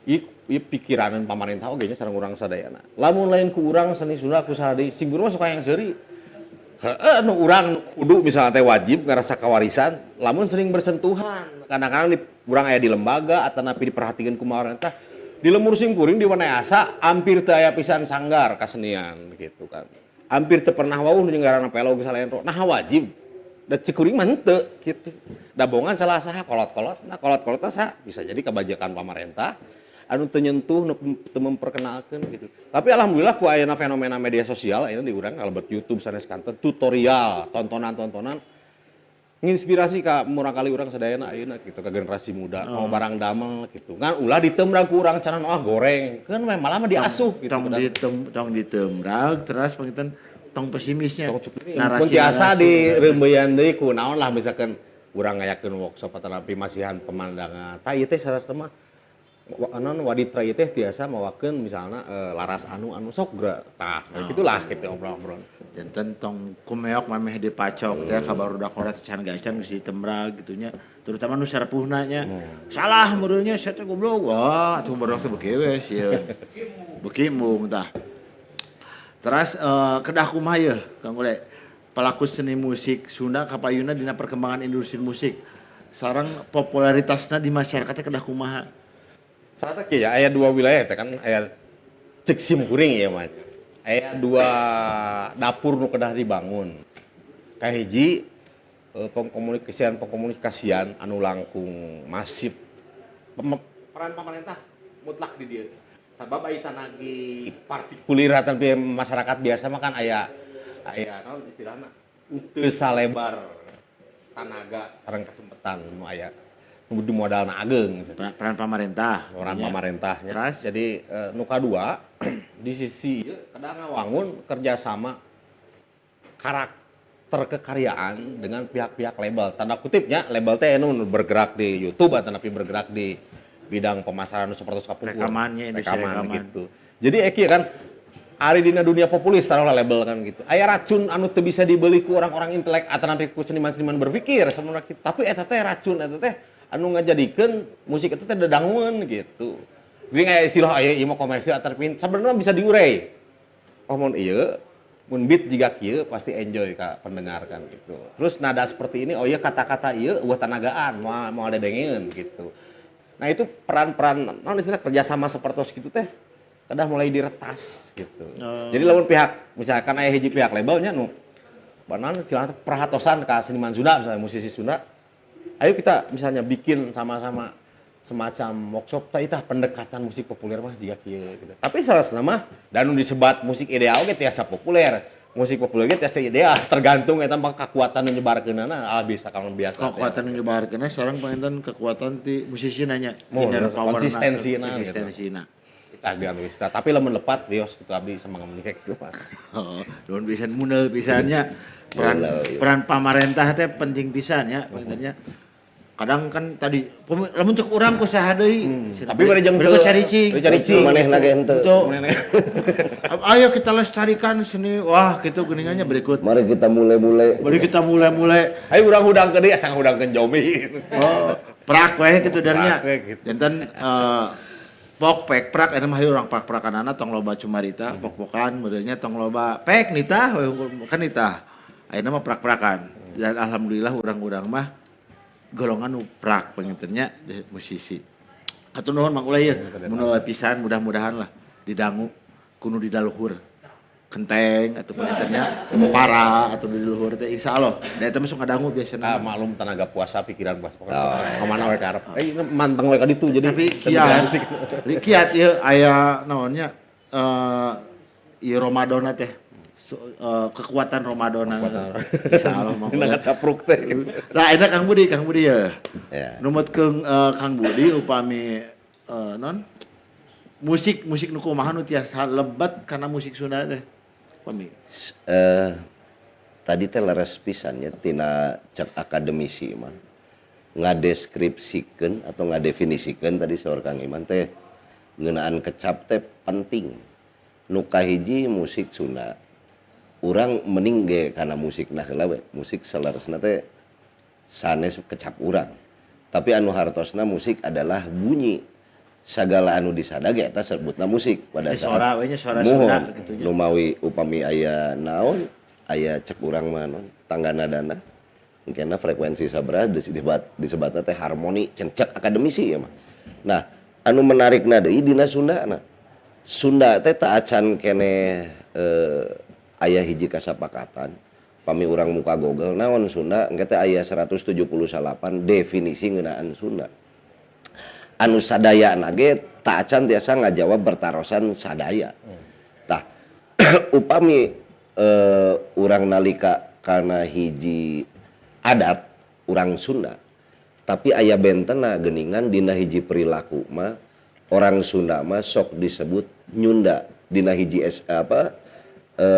Speaker 5: ieu ieu pikiranan pamarentah oge nya sareng urang sadayana. Lamun lain ku urang seni Sunda ku saha deui, sim kuring mah suka yang seuri. Heeh, nu urang kudu misalnya teh wajib ngerasa kewarisan, lamun sering bersentuhan. Kadang-kadang di, urang aya di lembaga atau napi diperhatikan ku pamarentah. Di lemur sim kuring di Wanayasa hampir teu aya pisan sanggar kasenian gitu kan. Hampir teu pernah wawuh nu ngaranna pelog salendro. Nah wajib. Da cek kuring mah henteu gitu. Da bongan salah saha kolot-kolot. Nah kolot-kolotna saha bisa jadi kebajakan pamarentah anu teu nyentuh nu teu memperkenalkeun gitu. Tapi alhamdulillah ku ayeuna fenomena media sosial ayeuna di urang kalebet YouTube sanes kanten tutorial, tontonan-tontonan. Nginspirasi ka murangkalih urang sadayana ayeuna gitu, ka generasi muda mau barang damel gitu. Ngan ulah ditemrag ku urang canan, "Ah, goreng." Kan we malah mah diasuh gitu.
Speaker 2: Tong ditem, tong ditemrag terus panginten tong pesimisnya.
Speaker 5: Tong cukup. Mun tiasa direumbeyan deui ku naon lah, misalkan urang ngayakeun workshop atau masihan pemandangan. Tah, ieu teh salah mah naon, waditra ieu teh tiasa mawakeun misalna laras anu anu sok geura tah gitulah gitu obrol-obrol.
Speaker 2: Janten tong kumeok mameh dipacok teh ka barudak koret can gacan geus ditemrag gitu nya. Terutama nu sarepuhna nya. Salah meureunnya sia teh, goblok. Wah, atuh barudak teh beuki we sieun. Beuki embung tah. Teras kedah kumaha yeuh, Kang Ule? Pelaku seni musik Sunda kapayuna dina perkembangan industri musik sareng popularitasna di masyarakatnya kedah kumaha?
Speaker 5: Salah kieu ya, aya dua wilayah teh kan, aya cek sim kuring ya mah. Aya dua dapur nu kedah dibangun. Kahiji pengkomunikasian pengkomunikasian anu langkung masif. Peran pemerintah mutlak di dieu. Sabab aya tanagi partikulir tapi masyarakat biasa mah kan aya aya naon istilahna, teu salebar tanaga sareng kesempatan nu aya nu di modalna ageng gitu.
Speaker 2: Peran pemerintah.
Speaker 5: Orang
Speaker 2: nya.
Speaker 5: Pemerintahnya.
Speaker 2: Terus?
Speaker 5: Jadi nu kadua di sisi ieu kedah ngawangun kerjasama karakter kekaryaan dengan pihak-pihak label. Tanda kutipnya label teh anu bergerak di YouTube atau tapi bergerak di bidang pemasaran nu sapertos kapungkur.
Speaker 2: Rekamannya, industri
Speaker 5: rekaman,
Speaker 2: rekaman.
Speaker 5: Gitu. Jadi eki kan ari dina dunia populis taruhlah label kan gitu. Aya racun anu teu bisa dibeli ku orang-orang intelek atau sampai ku seniman-seniman berpikir sebenarnya gitu. Tapi eta teh racun, eta teh anu ngajadikeun musik itu teh dedangun gitu. Jadi kayak istilah aya ieu mah komersial atau sebenarnya bisa diurai. Oh, mun ieu mun beat jiga kieu pasti enjoy ka pendengar kan gitu. Terus nada seperti ini, oh iya, kata-kata ieu euweuh tanagaan, moal moal dedengeun gitu. Nah, itu peran-peran naon istilah kerjasama seperti gitu teh kedah mulai diretas gitu. Jadi lamun pihak misalkan aya hiji pihak labelnya nu naon istilahnya perhatosan ke seniman Sunda, misalnya musisi Sunda, ayo kita misalnya bikin sama-sama semacam workshop tah itah pendekatan musik populer mah jiga kieu gitu. Tapi salah mah dan nu disebat musik ideal ge tiasa populer. Musik populer ge tiasa ideal, tergantung eta mah kekuatan nu nyebarkeunana, ah bisa kalau biasa teh.
Speaker 2: Kekuatan nu nyebarkeunna sareng panginten kekuatan ti musisi nanya.
Speaker 5: Mun,
Speaker 2: Inner power-na,
Speaker 5: konsistensina gitu.
Speaker 2: Konsistensina.
Speaker 5: Kita abdi anu tapi lamun lepat bios gitu abdi sama menikah gitu Pak.
Speaker 2: Oh, nuhun pisan, munel pisannya. Peran
Speaker 4: Munel, iya.
Speaker 2: peran pamarentah teh penting pisan ya pangintennya. Kadang kan tadi lamun cek urang ku saha deui.
Speaker 5: Tapi bari jeung
Speaker 2: Berikut caricing.
Speaker 5: Bari caricing.
Speaker 4: Manehna ge henteu.
Speaker 2: Tuh. Ayo kita lestarikan seni. Wah, gitu geningannya berikut.
Speaker 4: Mari kita mulai-mulai.
Speaker 2: Mari kita mulai-mulai.
Speaker 5: Ayo urang hudangkeun deui, asa ngahudangkeun zombie.
Speaker 2: Oh, prak we gitu darnya.
Speaker 5: Prak we gitu.
Speaker 2: Janten pok pek prak eta mah hayu urang prak-prakanana tong loba cumarita, pok-pokan modelnya tong loba pek nitah we unggul kan nitah. Ayeuna mah prak-prakan. Dan alhamdulillah urang-urang mah golongan nu prak pangintennya musisi. Hatur nuhun, Mang Ulay ye. Mun pisan mudah-mudahan lah didangu kudu di daluhur. Kenteng atau pangintennya para atau di luhur teh insyaallah. Da eta mah sok ngadangu biasana.
Speaker 5: Ah, maklum tenaga puasa, pikiran puasa. Pokoknya kemana we karep. Eh, ini manteng we ka ditu jadi
Speaker 2: Tapi
Speaker 5: pikiran
Speaker 2: kiat
Speaker 5: musik.
Speaker 2: Kiat ieu aya naonnya ieu Ramadan teh. So, kekuatan Ramadan. Insyaallah Mang
Speaker 5: Dina
Speaker 2: Ulay.
Speaker 5: kacapruk teh gitu.
Speaker 2: Nah, enak Kang Budi, Kang Budi ya.
Speaker 4: Ya.
Speaker 2: Numutkeun Kang Budi upami non musik musik nu kumaha nu tiasa lebet kana musik Sunda teh? Upami.
Speaker 4: Tadi teh leres pisan nya tina cek akademisi mah ngadeskripsikeun atau ngadefinisikeun tadi saur Kang Iman teh ngeunaan kecap teh penting. Nu kahiji musik Sunda. Urang mending ge kana musikna heula we. Musik saleresna teh sanes kecap urang. Tapi anu hartosna musik adalah bunyi. Sagala anu disada ge eta sebutna musik pada
Speaker 2: Jadi
Speaker 4: saat
Speaker 2: suara we nya, suara
Speaker 4: muhun,
Speaker 2: Sunda gitu nya.
Speaker 4: Numawi upami aya naon, aya cek urang mah naon tangga nadana mungkinna frekuensi sabaraha disebatna teh harmoni cek akademisi ya mah. Nah, anu menarikna deui dina Sunda na. Sunda teh teu acan keneh aya hiji kasapakatan. Pami urang muka Google naon Sunda engke teh aya 178 definisi ngeunaan Sunda. Anu sadayana ge teu acan tiasa ngajawab bertarosan sadaya. Tah, upami urang nalika kana hiji adat urang Sunda. Tapi aya bentena geuningan dina hiji perilaku mah orang Sunda mah sok disebut Nyunda dina hiji apa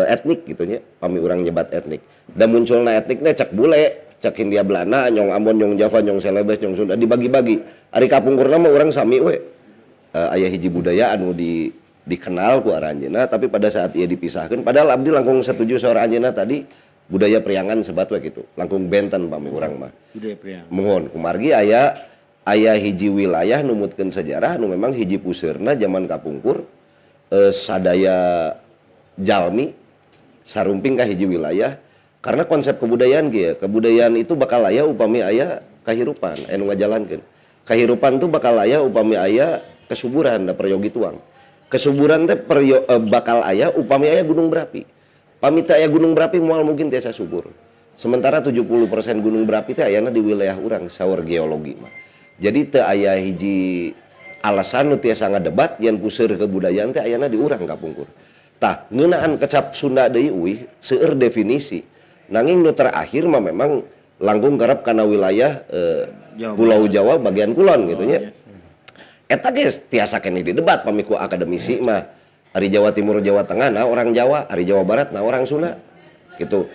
Speaker 4: etnik gitu nya, pami urang nyebat etnik. Dan munculna etniknya cek bule, cek Hindia Belanda, nyong Ambon, nyong Java, nyong Celebes, nyong Sunda dibagi-bagi. Ari kapungkurna mah urang sami we. Aya hiji budaya anu dikenal ku aranjeunna, tapi pada saat ia dipisahkan, padahal abdi langkung setuju saur anjeunna tadi, budaya Priangan sebat we gitu, langkung benten pami urang mah.
Speaker 2: Budaya Priangan.
Speaker 4: Mohon kumargi aya aya hiji wilayah numutkeun sejarah nu memang hiji puseurna zaman kapungkur, sadaya jalmi sarumping ka hiji wilayah karena konsep kebudayaan ge ya, kebudayaan itu bakal aya upami aya kahirupan anu ngajalankeun. Kahirupan tuh bakal aya upami aya kesuburan da peryogi tuang. Kesuburan teh bakal aya upami aya gunung berapi. Pami teu aya gunung berapi moal mungkin tiasa subur. Sementara 70% gunung berapi teh ayana di wilayah urang saur geologi mah. Jadi teu aya hiji alasan nu tiasa ngadebat yen puseur kebudayaan teh ayana di urang kapungkur. Tah, ngeunaan kecap Sunda deui uih seueur definisi. Nanging nu terakhir mah memang langkung kerep kana wilayah
Speaker 2: Jawa.
Speaker 4: Pulau Jawa bagian kulon gitu nya.
Speaker 2: Iya.
Speaker 4: Eta ge tiasa keneh didebat pami ku akademisi mah. Ari Jawa Timur, Jawa Tengah nah orang Jawa, ari Jawa Barat nah orang Sunda. Gitu.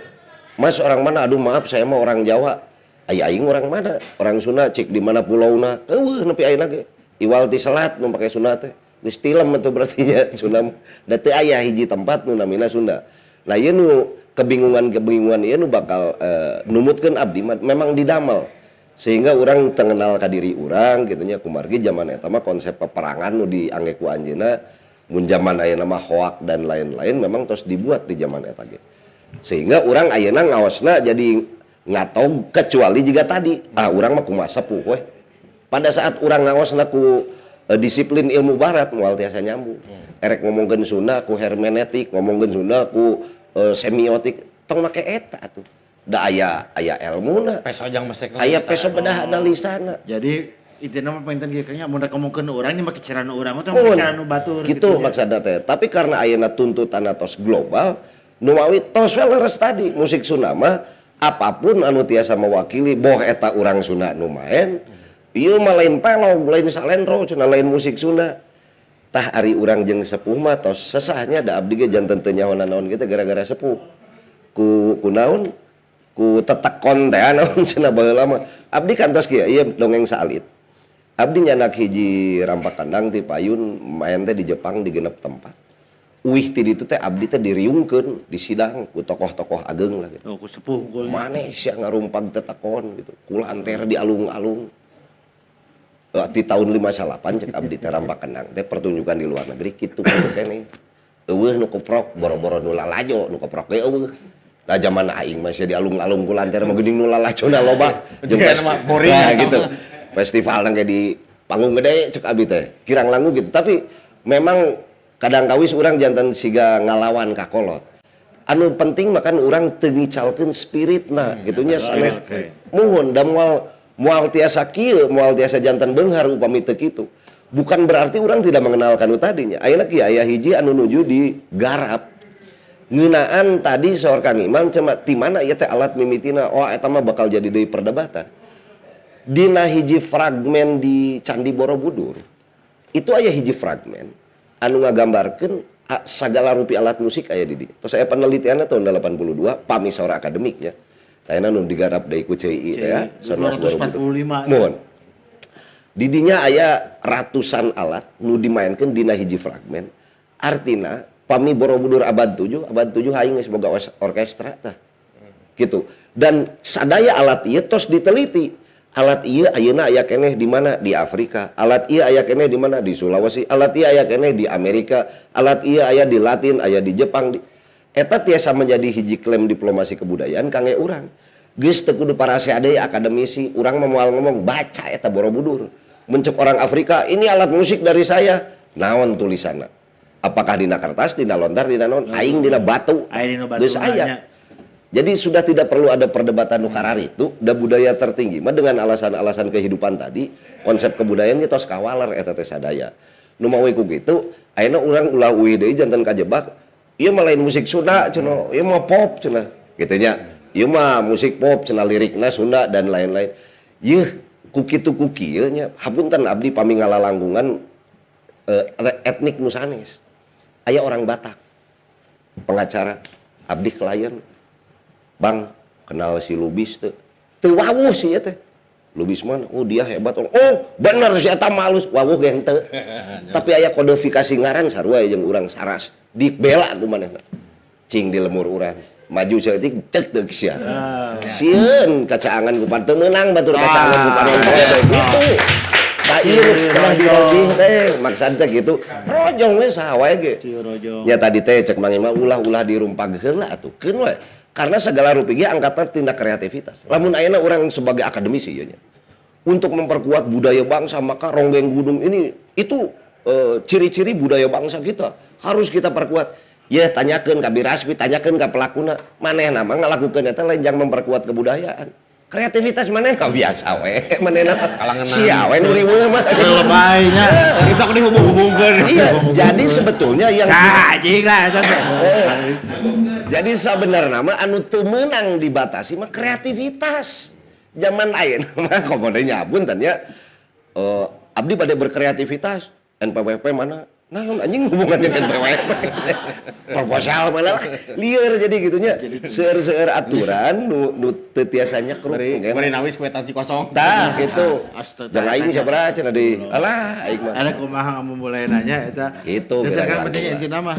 Speaker 4: Mas orang mana? Aduh maaf saya mah orang Jawa. Ai aing orang mana? Orang Sunda cik di mana pulauna? Eueuh nepi ayeuna ge. Iwal ti selat nu pake Sunda teh. Geus tilem atuh berarti nya Sunda mah. Da teu aya hiji tempat nu namina Sunda. Nah ieu nu kebingungan-kebingungan ieu nu bakal numutkeun abdi mah memang didamel. Sehingga urang tengenal ka diri urang gitu nya, kumargi zaman eta mah konsep peperangan nu diangge ku anjeunna mun zaman ayeuna mah hoak dan lain-lain memang tos dibuat di zaman eta ge. Sehingga urang ayeuna ngaosna jadi ngatog kecuali jiga tadi, ah urang mah kumaha sepuh weh. Pada saat urang ngaosna ku disiplin ilmu barat moal tiasa nyambung. Erek ngomongkeun Sunda ku hermeneutik, ngomongkeun Sunda ku semiotik, tong make eta atuh. Da aya aya elmuna.
Speaker 6: Peso jang mesek.
Speaker 4: Aya peso bedah analisana.
Speaker 2: Jadi intinya mah pengen kieu kayaknya mun rek ngomongkeun urang nya make cara nu urang mah tong
Speaker 4: Mun.
Speaker 2: make cara nu batur
Speaker 4: gitu
Speaker 2: nya.
Speaker 4: Maksudna teh. Tapi karena ayeuna tuntutan tos global, nu mawi tos we leres tadi musik Sunda mah apapun anu tiasa mewakili boh eta urang Sunda nu maen, ieu mah lain pelog, lain salendro, cenah lain musik Sunda. Tah ari urang jeung sepuh mah tos sesahnya da abdi ge janten teu nyaho naon kitu gara-gara sepuh. Ku kunaon? Ku tetekon teh naon cenah baheula mah. Abdi kantos kieu ieu dongeng saalit. Abdi nyanak hiji rampak kandang ti payun maen teh di Jepang di genep tempat. Uih ti ditu teh abdi teh diriungkeun di sidang ku tokoh-tokoh ageng lah gitu.
Speaker 2: Oh, ku sepuh unggulnya.
Speaker 4: Maneh sia ngarumpag tetekon gitu. Kulanter di alung-alung. Di tahun 58 cek abdi teh rampak kandang teh pertunjukan di luar negeri kitu kitu keneh. Eueuh nu keprok boro-boro nu lalajo nu keprok ge eueuh. Nah zaman aing masih di alung-alung kulanter mah geuning nu lalajona loba. Jeung
Speaker 6: Jika nama boring
Speaker 4: nah,
Speaker 6: eta
Speaker 4: gitu.
Speaker 6: mah.
Speaker 4: Festival nang ge di panggung gede cek abdi teh. Kirang langgung gitu. Tapi memang kadang kawis urang janten siga ngalawan ka kolot. Anu penting mah kan urang teu ngicalkeun spiritna gitu nya sanes. Muhun da moal moal tiasa kieu, moal tiasa janten beunghar upami teu kitu. Bukan berarti urang tidak mengenalkan nu tadinya. Ayeuna kieu aya hiji anu nuju digarap. Ngeunaan tadi saur Kang Iman cema ti mana ieu teh alat mimitina, oh eta mah bakal jadi deui perdebatan. Dina hiji fragmen di Candi Borobudur itu aya hiji fragmen anu ngagambarkeun sagala rupi alat musik aya di dieu. Tos aya penelitianna tahun 82 pami saur akademik nya. Tayana nu digarap deui ku CI teh ya,
Speaker 2: CI, 245.
Speaker 4: Mohon. Di dinya aya ratusan alat nu dimainkeun dina hiji fragmen. Artina pami Borobudur abad 7, abad 7 aing geus boga orkestra tah. Gitu. Dan sadaya alat ieu tos diteliti. Alat ieu ayeuna aya keneh di mana? Di Afrika. Alat ieu aya keneh di mana? Di Sulawesi. Alat ieu aya keneh di Amerika. Alat ieu aya di Latin, aya di Jepang. Eta tiasa menjadi hiji klaim diplomasi kebudayaan kangge urang. Geus teu kudu parasea deui akademisi, urang mah moal ngomong baca eta Borobudur. Mencek orang Afrika, ini alat musik dari saya. Naon tulisanna? Apakah dina kertas, dina lontar, dina naon? Aing dina batu.
Speaker 2: Aing dina batu
Speaker 4: Geus aya.
Speaker 2: nanya.
Speaker 4: Jadi sudah tidak perlu ada perdebatan nu kararitu, da budaya tertinggi mah dengan alasan-alasan kehidupan tadi, konsep kebudayaan ge tos kawaler eta teh sadaya. Nu mawi ku kitu, ayeuna urang ulah uih deui janten kajebak, ieu mah lain musik Sunda cenah, ieu mah pop cenah, kitu nya. Ieu mah musik pop cenah, lirikna Sunda dan lain-lain. Yeuh, ku kitu ku kieu nya, hapunten, abdi pami ngalalangkungan etnik nu sanes. Aya orang Batak. Pengacara, abdi klien. "Bang, kenal si Lubis teu?" Teu wawuh sih teh. "Lubis mana?" "Oh, dia hebat." "Oh, bener si eta malus." Wawuh ge henteu. Tapi aya kodifikasi ngaran sarua jeung urang saras. Dibela ku manehna. Cing di lemur urang. Maju saeutik tek deuk sia. Sieun kacaangan ku teu meunang batur kacaangan ku panonton teh gitu. Tah, ieu pernah dirobih teh, maksad teh gitu. Rojong we saha wae ge.
Speaker 2: Ciu rojong.
Speaker 4: Ya tadi teh cek Mang Ima, ulah-ulah dirumpag heula atuh. Keun we. Karena segala rupi ge angkatan tindak kreativitas. Lamun ayeuna urang sebagai akademisi ieu nya, untuk memperkuat budaya bangsa, maka ronggeng gunung ini itu ciri-ciri budaya bangsa kita harus kita perkuat. Ya tanyakeun ka Birasmi, tanyakeun ka pelakuna, manehna mah ngalakukeun eta lain jang memperkuat kebudayaan. Kreativitas manehna biasa we, manehna mah
Speaker 5: Kalangenan.
Speaker 4: sia we nu riweuh mah.
Speaker 2: Lebay nya.
Speaker 5: Sok dihubung-hubungkeun.
Speaker 4: Iya, jadi sebetulnya yang
Speaker 2: Tah, anjing lah eta teh.
Speaker 4: Jadi sebenarnya mah anu teu meunang dibatasi mah kreativitas. Zaman ayeuna mah komo deui nya, punten ya. Abdi bade berkreativitas, NPWP mana? Naon anjing hubungannya NPWP? Proposal mana lah. Lieur jadi gitunya. Seueur-seueur aturan nu teu tiasa nyekruk.
Speaker 5: Bari bari nawis kwitansi kosong.
Speaker 4: Tah gitu.
Speaker 2: Astaga.
Speaker 4: Jangan aing sabaraha cenah deui. Alah aing mah.
Speaker 2: Ada kumaha mulai nanya eta.
Speaker 4: Gitu,
Speaker 2: Eta kan
Speaker 4: kira-kira.
Speaker 2: penting intina mah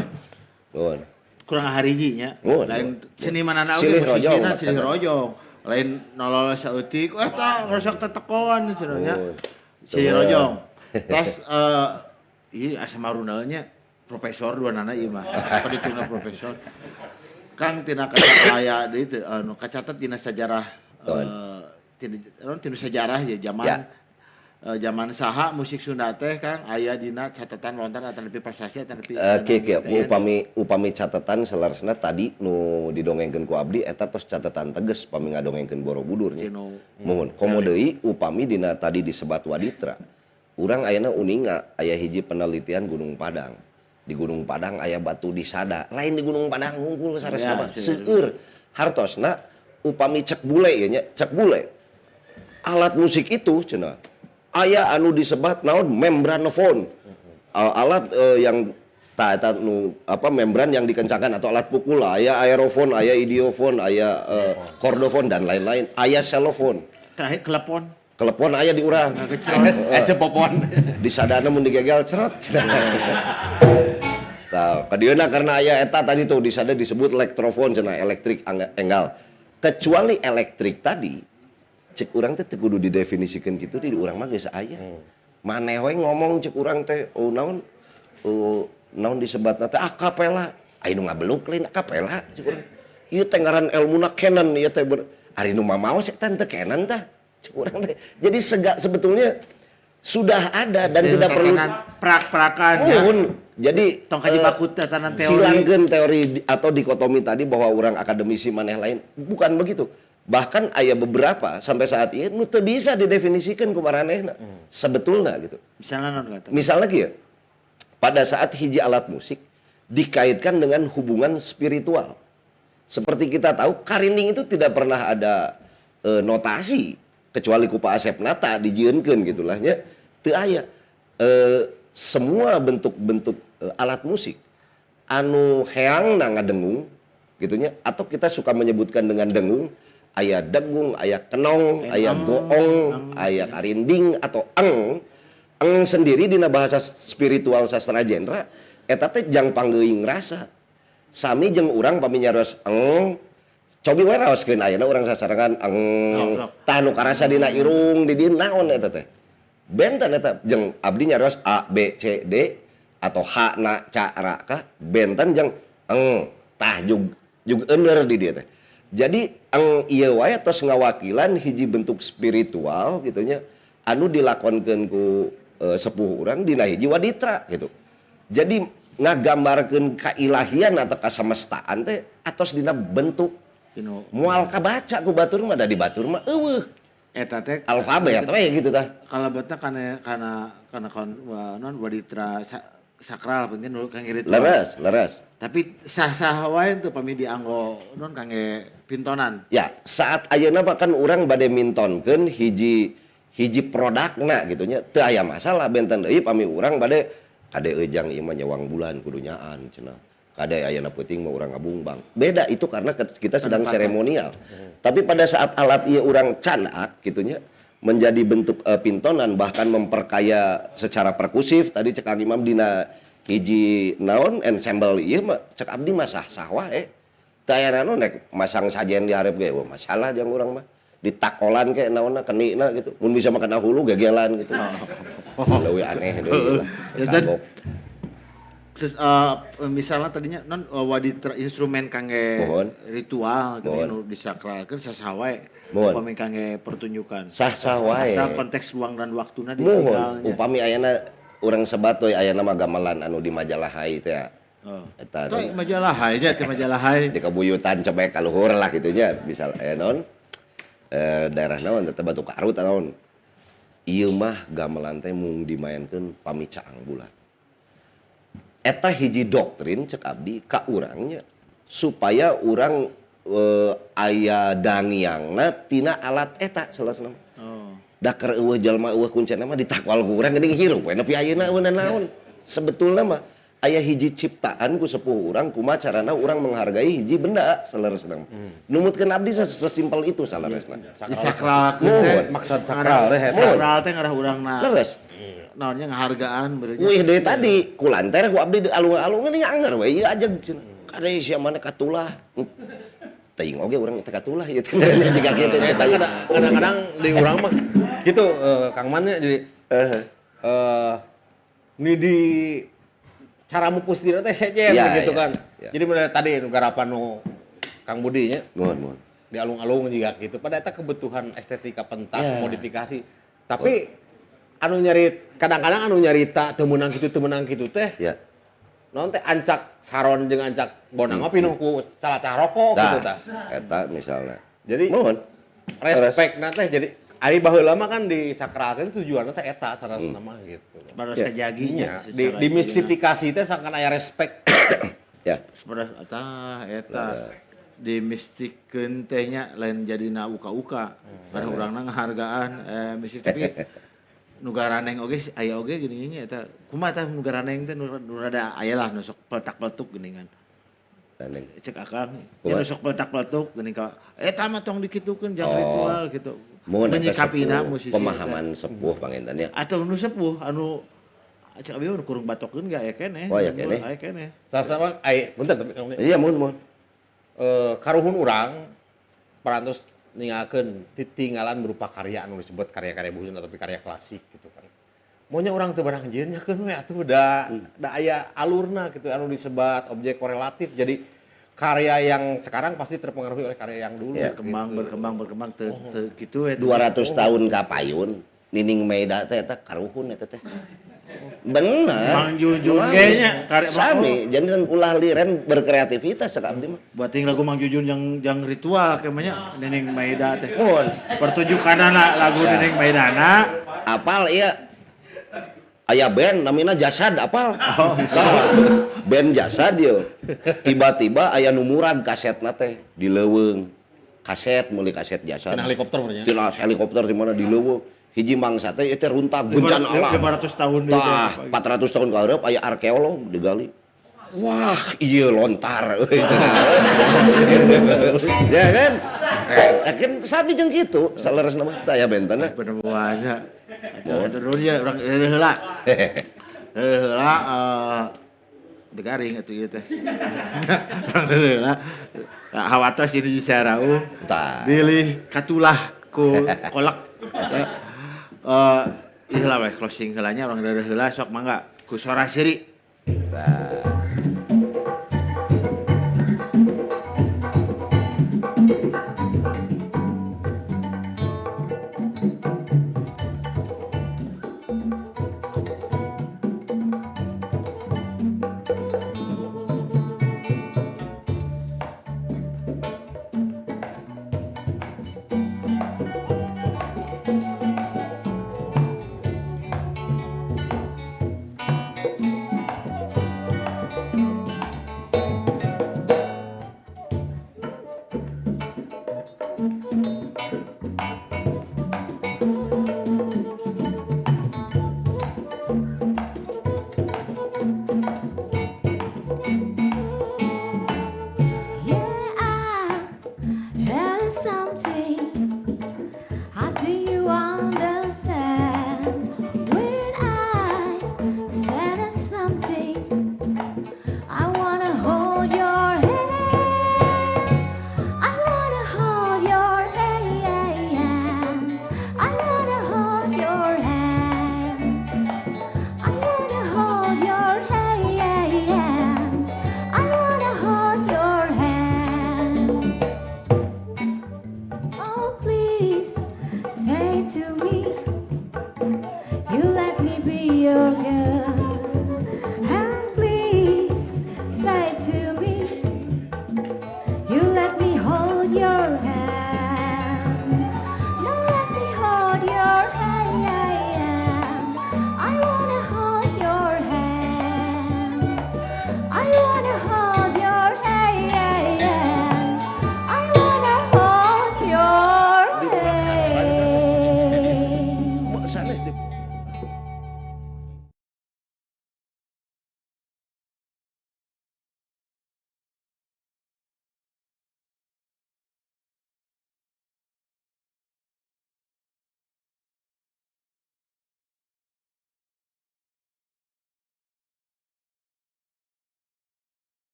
Speaker 4: Nuhun.
Speaker 2: kurang hariji nya.
Speaker 4: Nuhun,
Speaker 2: Lain
Speaker 4: nuhun.
Speaker 2: seniman anak oge
Speaker 4: Silih rojong
Speaker 2: musisina silih
Speaker 4: maksudna.
Speaker 2: rojong. Lain nolol saeutik, wah tah rusak tetekon cenah nya.
Speaker 4: Nuhun.
Speaker 2: Silih
Speaker 4: Nuhun.
Speaker 2: rojong. Tas ieu asa marundal nya, profesor dua nana ieu mah. Padituna profesor. Kang, tina kaca aya deui teu anu kacatet dina sejarah tina naon, tina sejarah ya zaman zaman saha musik Sunda teh, Kang, aya dina catatan lontar atau lebih prestasi atau lebih
Speaker 4: Kieu kieu, upami upami catatan saleresna tadi nu didongengkeun ku abdi eta tos catatan teges pami ngadongengkeun Borobudur nya.
Speaker 2: Tinu
Speaker 4: Muhun, komo deui upami dina tadi disebat waditra. Urang ayeuna uninga aya hiji penelitian Gunung Padang. Di Gunung Padang aya batu disada. Lain di Gunung Padang hungkul saresna
Speaker 2: Ya,
Speaker 4: mah.
Speaker 2: seueur.
Speaker 4: Seueur. Hartosna upami cek bule ieu nya, cek bule. Alat musik itu cenah aya anu disebat naon, membranofon. Alat yang ta eta nu apa, membran yang dikencangkan atau alat pukul, aya aerofon, aya idiofon, aya kordofon dan lain-lain, aya xylofon.
Speaker 2: Terakhir kelepon.
Speaker 4: Kelepon aya di urang.
Speaker 5: Cepopon.
Speaker 4: Disadana mun digegal cerot. Tah, kadieuna karena aya eta tadi tuh disada disebut elektrofon cenah, elektrik enggal. Kecuali elektrik tadi, cek urang teh teu kudu didefinisikeun kitu, di urang mah geus aya. Maneh we ngomong cek urang teh, oh naon, oh, naon disebatna teh akapela. Aya nu ngabeluk lain akapela cek urang. Ieu teh ngaran elmuna canon ieu teh ari nu mamaos eta teu canon tah cek urang teh. Jadi sebetulnya sudah ada dan tidak perlu
Speaker 2: prak-prakan ya.
Speaker 4: Muhun. Jadi
Speaker 2: Tong kaji baku tatanan teori.
Speaker 4: hilangkeun teori atau dikotomi tadi bahwa orang akademisi maneh lain, bukan begitu. Bahkan aya beberapa sampai saat ini nu teu bisa didefinisikan ku maranehna. Sebetulnya gitu.
Speaker 2: Misalnya non kata.
Speaker 4: Misalnya kieu, pada saat hiji alat musik dikaitkan dengan hubungan spiritual. Seperti kita tahu, karinding itu tidak pernah ada notasi kecuali ku Pak Asep Nata dijieunkeun gitulah nya. Teu aya. Semua bentuk-bentuk alat musik anu heangna ngadengung gitunya, atau kita suka menyebutkan dengan dengung, aya degung, aya kenong, aya goong, aya karinding atau eng. Eng sendiri dina bahasa spiritual sastra genre eta teh jang panggeuing rasa. Sami jeung urang pami nyarios eng, cobi we raoskeun ayeuna urang sasarengan eng.
Speaker 2: Sok, sok.
Speaker 4: Tah, nu karasa dina irung di dieu naon eta teh? Benten eta jeung abdi nyarios A B C D atau H na ca ra ka, benten jeung eng. Tah, jug jug euneur di dieu teh. Jadi eng ieu wae tos ngawakilan hiji bentuk spiritual gitu nya anu dilakonkeun ku sepuh urang dina hiji waditra gitu. Jadi ngagambarkeun kailahian atau kasemestaan teh atos dina bentuk
Speaker 2: Tinu
Speaker 4: moal kabaca ku batur mah, da di batur mah euweuh
Speaker 2: eta teh
Speaker 4: alfabet we gitu tah.
Speaker 2: Kalebetna kana kana kana kon wa, non waditra sakral penting nu kang ritual.
Speaker 4: Leres, leres.
Speaker 2: Tapi sah-sah wae teu pami dianggo non kangge pintonan.
Speaker 4: Ya, saat ayeuna bahkan urang bade mintonkeun hiji hiji produkna gitu nya, teu aya masalah benten deui pami urang bade kade eujang ieu mah nyewang bulan kudu nyaan cenah. Kade ayeuna peuting mah urang ngabungbang. Beda itu karena kita sedang seremonial. Tapi pada saat alat ieu urang candak gitu nya menjadi bentuk pintonan bahkan memperkaya secara perkusif tadi cek Kang Imam dina hiji naon ensemble ieu mah cek abdi mah sah-sah wae. Teu aya naon rek masang sajen di hareup ge, wah masalah jang urang mah. Ditakolan ke naonna kenina gitu. Mun bisa mah kana hulu gegelan gitu. Leuwih aneh deui lah.
Speaker 2: Ya, dan
Speaker 4: Kagok.
Speaker 2: Terus, misalnya tadinya non waditra instrumen kangge
Speaker 4: Mohon.
Speaker 2: ritual gitu
Speaker 4: Mohon.
Speaker 2: nu disakralkeun sah-sah wae.
Speaker 4: Mohon.
Speaker 2: Upami kangge pertunjukan.
Speaker 4: Sah-sah wae.
Speaker 2: Asal konteks ruang dan waktuna
Speaker 4: Mohon,
Speaker 2: ditinggalnya.
Speaker 4: upami ayana urang sebat we ayana mah gamelan anu di majalah Hai teh.
Speaker 2: Oh.
Speaker 4: Eta
Speaker 2: Teh majalah Hai nya teh majalah Hai.
Speaker 4: di kabuyutan cebek ka luhur lah gitu nya bisa naon daerah naon teh Batu Karut naon. Ieu mah gamelan teh mung dimaenkeun pami caang bulan. Eta hiji doktrin cek abdi ka urangnya supaya urang aya dangiangna tina alat eta salasna.
Speaker 2: Oh.
Speaker 4: Da keur eueuh jalma eueuh kuncena mah ditakwal ku urang geuning hirup we nepi ayeuna eueuh naon. Sebetulna mah aya hiji ciptaan ku sepuh urang kumaha carana urang menghargai hiji benda saleresna. Numutkeun abdi sesimpel itu saleresna.
Speaker 2: Disakralkeun teh.
Speaker 4: Mohon.
Speaker 5: Maksud sakral teh eta.
Speaker 2: Sakral teh ngarah urangna.
Speaker 4: Leres.
Speaker 2: Naonnya ngahargaan berarti.
Speaker 4: Wih deui tadi kulanter ku abdi alung-alung geuning anger we ieu ajeg cenah. Kade sia mana katulah. Teuing oge urang teh katulah ieu teh jiga kitu teh.
Speaker 5: Eta kadang-kadang di urang mah gitu Kang Man nya jadi ini di cara mupus diri teh sejen
Speaker 4: Ya,
Speaker 5: gitu
Speaker 4: ya,
Speaker 5: kan.
Speaker 4: ya.
Speaker 5: Jadi mulai tadi nu garapan nu Kang Budi nya
Speaker 4: Mohon, mohon.
Speaker 5: di alung-alung juga gitu. Pada eta kebutuhan estetika pentas,
Speaker 4: Ya.
Speaker 5: modifikasi. Tapi anu nyari kadang-kadang anu nyarita teu meunang kitu teh.
Speaker 4: Ya.
Speaker 5: Naon teh ancak saron jeung ancak bonang mah pinuh ku calacah rokok gitu tah.
Speaker 4: Eta misalnya.
Speaker 5: Jadi
Speaker 4: Mohon.
Speaker 5: respect na teh jadi ari baheula mah kan disakralkeun tujuanna teh eta sarasna mah gitu.
Speaker 2: Baras
Speaker 4: Ya.
Speaker 2: kajaginya
Speaker 5: Nya, di dimistifikasi teh sangkan aya respect.
Speaker 4: Ya.
Speaker 2: Baras eta eta dimistikeun teh nya lain jadina uka-uka. Karena urangna ngahargaan mistik tapi nu garaneng oge aya oge geuning nya eta. Kumaha tah nu garaneng teh nu rada aya lah nu sok peletak-peletuk geuningan.
Speaker 4: Gandeng.
Speaker 2: Cek akang, ya
Speaker 4: Kumaha?
Speaker 2: nu sok peletak-peletuk geuning ka eta mah tong dikitukeun jang
Speaker 4: Oh.
Speaker 2: ritual gitu.
Speaker 4: Mohon eta
Speaker 2: Menyikapina
Speaker 4: sepuh,
Speaker 2: musisi
Speaker 4: pemahaman sepuh panginten nya.
Speaker 2: eta. Atau nu sepuh anu cek abi mah nu kurung batokeun ge aya keneh.
Speaker 4: Oh, aya keneh.
Speaker 2: Aya keneh.
Speaker 5: Sasama ai punten tapi
Speaker 4: Iya, mohon, mohon.
Speaker 5: Karuhun urang parantos ninggalkeun titinggalan berupa karya anu disebut karya-karya buhun atau karya klasik gitu kan. Maunya orang teu barang jieun nyakeun we atuh da da aya alurna gitu anu disebat objek korelatif. Jadi karya yang sekarang pasti terpengaruhi oleh karya yang dulu.
Speaker 4: Ya.
Speaker 2: Berkembang,
Speaker 5: gitu.
Speaker 2: berkembang, berkembang teu teu kitu we.
Speaker 4: 200 tahun ka payun, Nining Meida teh eta karuhun eta teh. Bener.
Speaker 2: Mang Jujun ge nya, karek
Speaker 4: Sami, jadi kan ulah liren berkreativitas cek abdi mah.
Speaker 2: Buat ting lagu Mang Jujun yang ritual kemanya Neneng Maida teh.
Speaker 4: Mohon.
Speaker 2: Pertunjukanana lagu
Speaker 4: Ya.
Speaker 2: Neneng Maidana.
Speaker 4: Apal iya. Aya band namina Jasad apal. Tah, band Jasad yo. Tiba-tiba aya nu murag kasetna teh di leuweung. Kaset meuli kaset Jasad.
Speaker 5: Kena helikopter berarti.
Speaker 4: Tina helikopter di mana di leuweung. Hiji mangsa teh ieu teh runtah bencana alam.
Speaker 2: 500 tahun deui teh.
Speaker 4: Tah, 400 tahun ka hareup aya arkeolog digali. Wah, iya lontar euy cenah. Ya kan? Kan sami jeung kitu, saleresna mah teh aya bentenna.
Speaker 2: Penemuannya. Atuh atuh nuhun ya urang heula heula. Heula teu garing atuh ieu teh. Urang heula. Hawatos ini bisa rauh.
Speaker 4: Tah.
Speaker 2: Bilih katulah ku kolak. Ieu heula we closing heula nya urang heula sok mangga ku sora siri.
Speaker 4: Tah.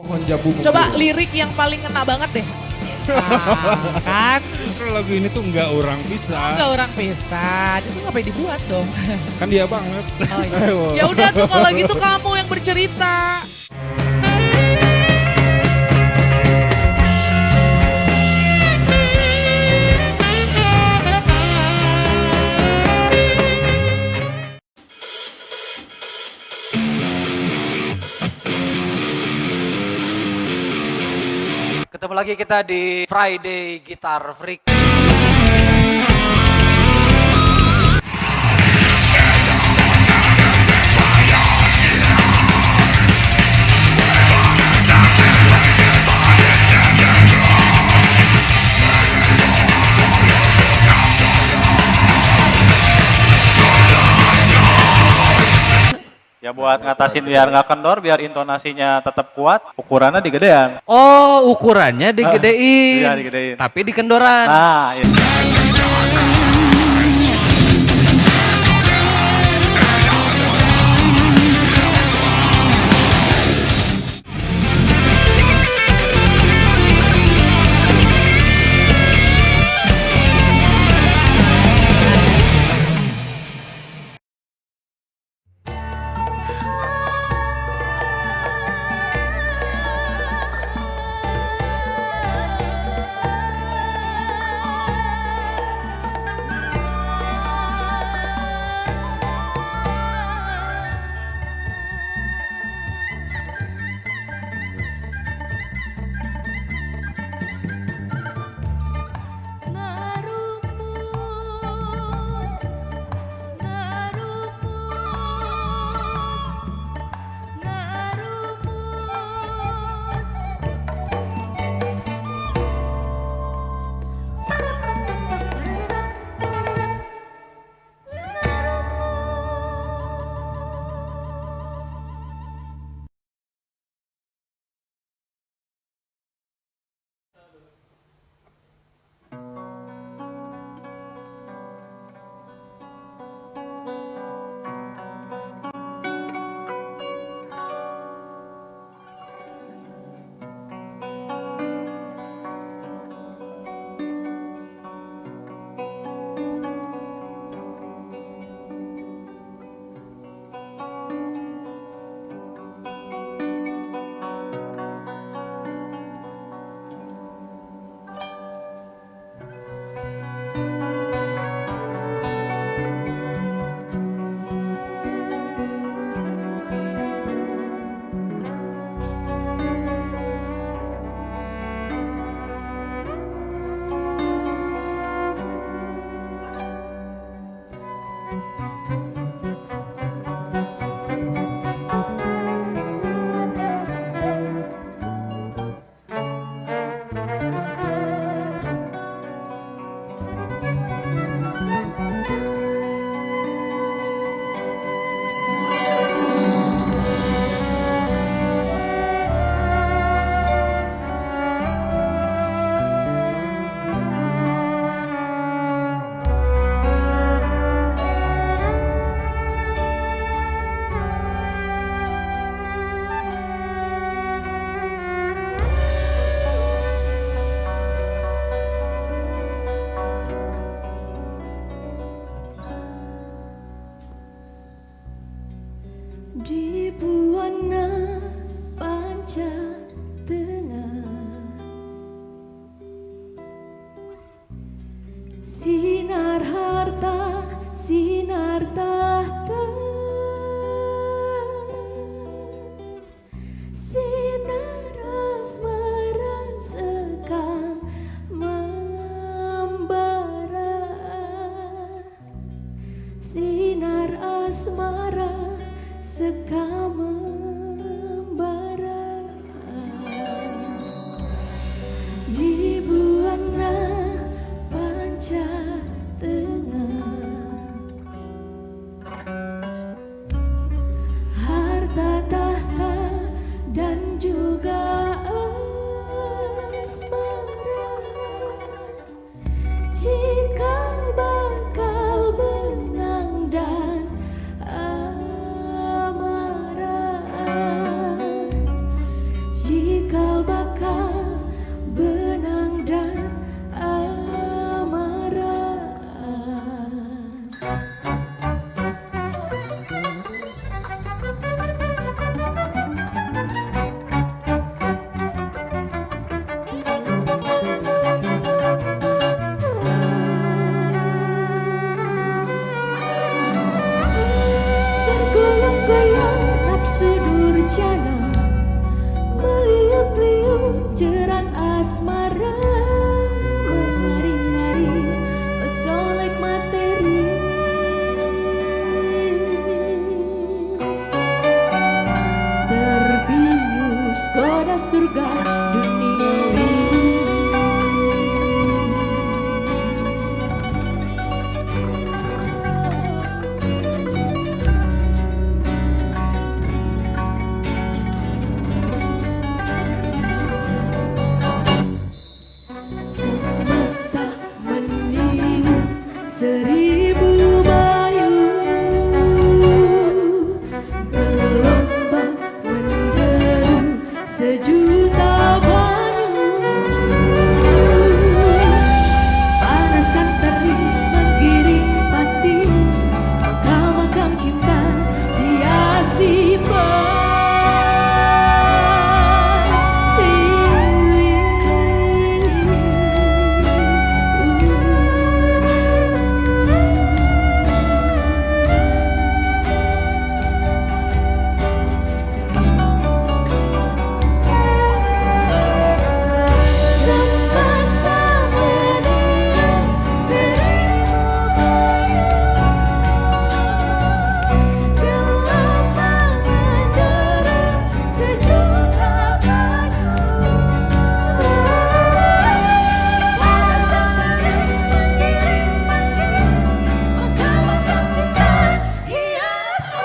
Speaker 6: Pohon jambu.
Speaker 7: Coba lirik yang paling ngena banget deh. Ah, kan?
Speaker 6: Justru lagu ini tuh nggak orang bisa.
Speaker 7: Nggak orang pisan. Itu ngapain dibuat dong?
Speaker 6: Kan dia banget.
Speaker 7: Oh, iya. Ya udah tuh kalau gitu kamu yang bercerita.
Speaker 8: Ketemu lagi kita di Friday Guitar Freak.
Speaker 9: Ya buat ngatasin biar nggak kendor, biar intonasinya tetap kuat, ukurannya digedean.
Speaker 8: Oh, ukurannya digedein.
Speaker 9: Iya, digedein.
Speaker 8: Tapi dikendoran.
Speaker 9: Nah, iya.
Speaker 10: Di Buana Panca Tengah, sinar harta, sinar tahta, sinar asmara sekam membara, sinar asmara sekam membara. Di Buana Panca Tengah, harta tahta dan juga asmara, cikal bakal benang dan amarah. Kencana, meliuk-liuk jerat asmara, menari-nari pesolek materi. Terbius goda surga duniawi. Semesta meniup seribu bayu, gelombang menderu sejuta banyu. Panasan terik menggiring pati, makam-makam cinta hiasi pertiwi. Semesta meniup seribu bayu, gelombang menderu sejuta banyu. Panasan terik menggiring pagi, makam-makam cinta hiasi.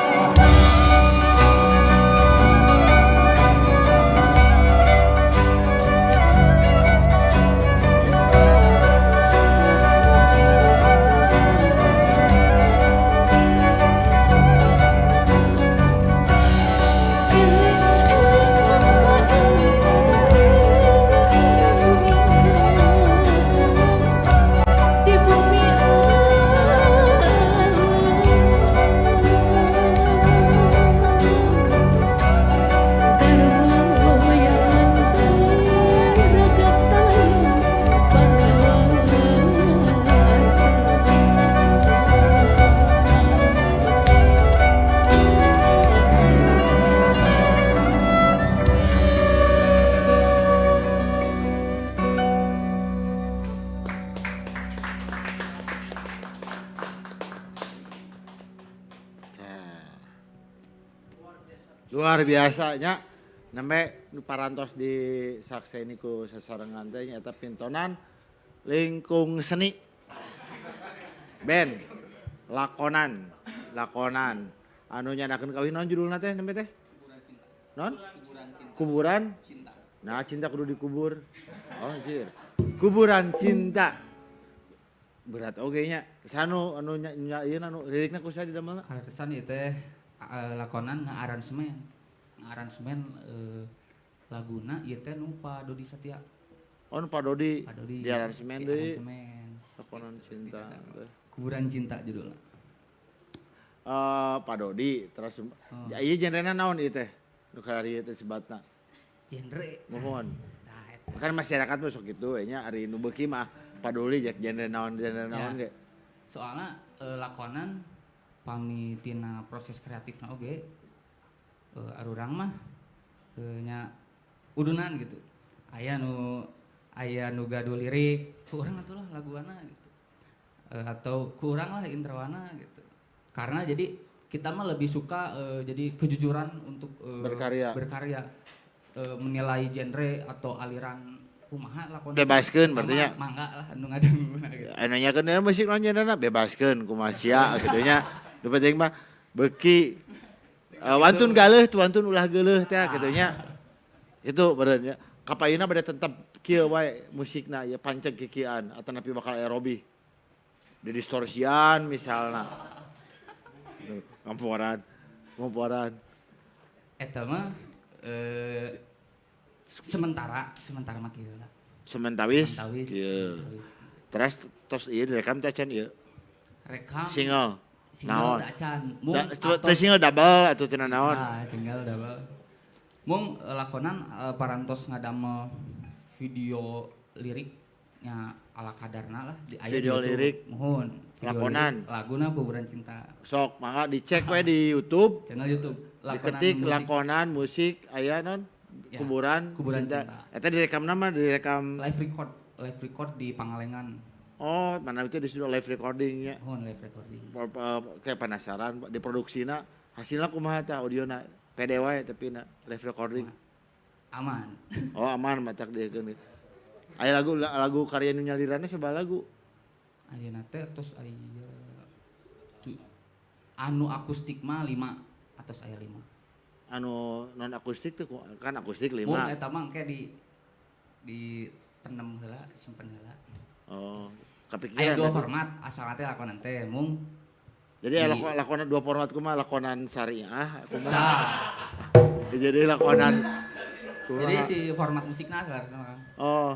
Speaker 10: Eling-eling mangga eling di bumi Allah, darmayan teragap tayang pangawasa.
Speaker 2: Luar biasa nya. Nembe nu parantos di sakseni ku sasarengan teh nyaeta pintonan lingkung seni. Band lakonan, lakonan anu nyanakeun kawin naon judulna teh nembe teh? Non? Kuburan cinta. Nah, cinta kudu dikubur. Oh, sir. Kuburan cinta. Berat oge nya. Sanu anu nya nya ieu anu lirikna ku saha didamelna?
Speaker 8: Kaleresan ieu teh lakonan ngaaransemen. Ngaaransemen laguna ieu teh nu Pak Dodi Satya.
Speaker 2: Oh, nu Pak Dodi.
Speaker 8: Pak Dodi.
Speaker 2: Di aransemen deui.
Speaker 8: Diaransemen.
Speaker 2: Lakonan cinta.
Speaker 8: Kuburan Cinta judulna.
Speaker 2: Pak Dodi terus ya, ieu genrena naon ieu teh? Nu kamari ieu teh sebatna.
Speaker 8: Genre.
Speaker 2: Mohon.
Speaker 8: Tah eta.
Speaker 2: Kan masyarakat mah sok kitu we nya, ari nu beuki mah paduli jak genre naon
Speaker 8: Ya.
Speaker 2: ge.
Speaker 8: Soalna lakonan pami tina proses kreatifna oge arurang mah nya udunan gitu. Aya nu gaduh lirik, ku urang atuh lah laguana gitu. Atau ku urang lah introana gitu. Karena jadi kita mah lebih suka jadi kejujuran untuk
Speaker 2: Berkarya.
Speaker 8: berkarya. Menilai genre atau aliran kumaha lakonan.
Speaker 2: Bebaskeun
Speaker 8: Eta
Speaker 2: berarti
Speaker 8: mah
Speaker 2: nya.
Speaker 8: Mangga lah anu ngadenguna gitu.
Speaker 2: Anu nanyakeun nya musik naon genrena bebaskeun kumaha sia kitu nya. Nu penting mah beuki wantun galeuh tu wantun ulah geuleuh teh kitu nya. Itu beureun nya. Kapayuna bade tetep kieu wae musikna ieu panceg kikieuan atanapi bakal aerobik. Di distorsian misalna. Ngomporan, ngomporan.
Speaker 8: Eta mah sementara mah kieu lah.
Speaker 2: Sementawis.
Speaker 8: Sementawis.
Speaker 2: Kieu.
Speaker 8: Sementawis.
Speaker 2: Terus tos ieu direkam teh acan ieu.
Speaker 8: Rekam.
Speaker 2: Single.
Speaker 8: Single
Speaker 2: Naon?
Speaker 8: teh acan. Mung
Speaker 2: Da,
Speaker 8: atos-
Speaker 2: teh single double atau tina naon?
Speaker 8: Ah, single double. Mung lakonan parantos ngadamel video liriknya ala kadarna lah di aya di
Speaker 2: Video
Speaker 8: YouTube.
Speaker 2: lirik.
Speaker 8: Muhun. Video
Speaker 2: Lakonan.
Speaker 8: lirik, laguna Kuburan Cinta.
Speaker 2: Sok mangga dicek we di YouTube.
Speaker 8: Channel YouTube Lakonan
Speaker 2: Diketik
Speaker 8: musik.
Speaker 2: Lakonan musik aya non
Speaker 8: Ya,
Speaker 2: kuburan
Speaker 8: Kuburan Cinta.
Speaker 2: Eta direkam nama direkam
Speaker 8: Live record di Pangalengan.
Speaker 2: Oh, mana itu di studio live recordingnya.
Speaker 8: Oh, live recording.
Speaker 2: Kayak penasaran di produksina hasilnya kumaha tah audiona pede wae tapi na live recording.
Speaker 8: Aman.
Speaker 2: Oh, aman matak dia kan. Aya lagu lagu karya nu nyaliranna sabaraha lagu?
Speaker 8: Ayeuna teh tos aya anu akustik mah 5 atos aya 5.
Speaker 2: Anu non akustik tuh kan akustik
Speaker 8: Mun
Speaker 2: 5.
Speaker 8: eta mah engke di penem heula, simpen heula.
Speaker 2: Oh,
Speaker 8: Aya
Speaker 2: kepikiran.
Speaker 8: dua
Speaker 2: berarti.
Speaker 8: format asal teh lakonan teh mung
Speaker 2: Jadi aya lakonan dua format kumaha, lakonan syariah kumaha.
Speaker 8: Tah.
Speaker 2: Jadi lakonan kumaha?
Speaker 8: Jadi si format musikna agar sama Kang.
Speaker 2: Oh.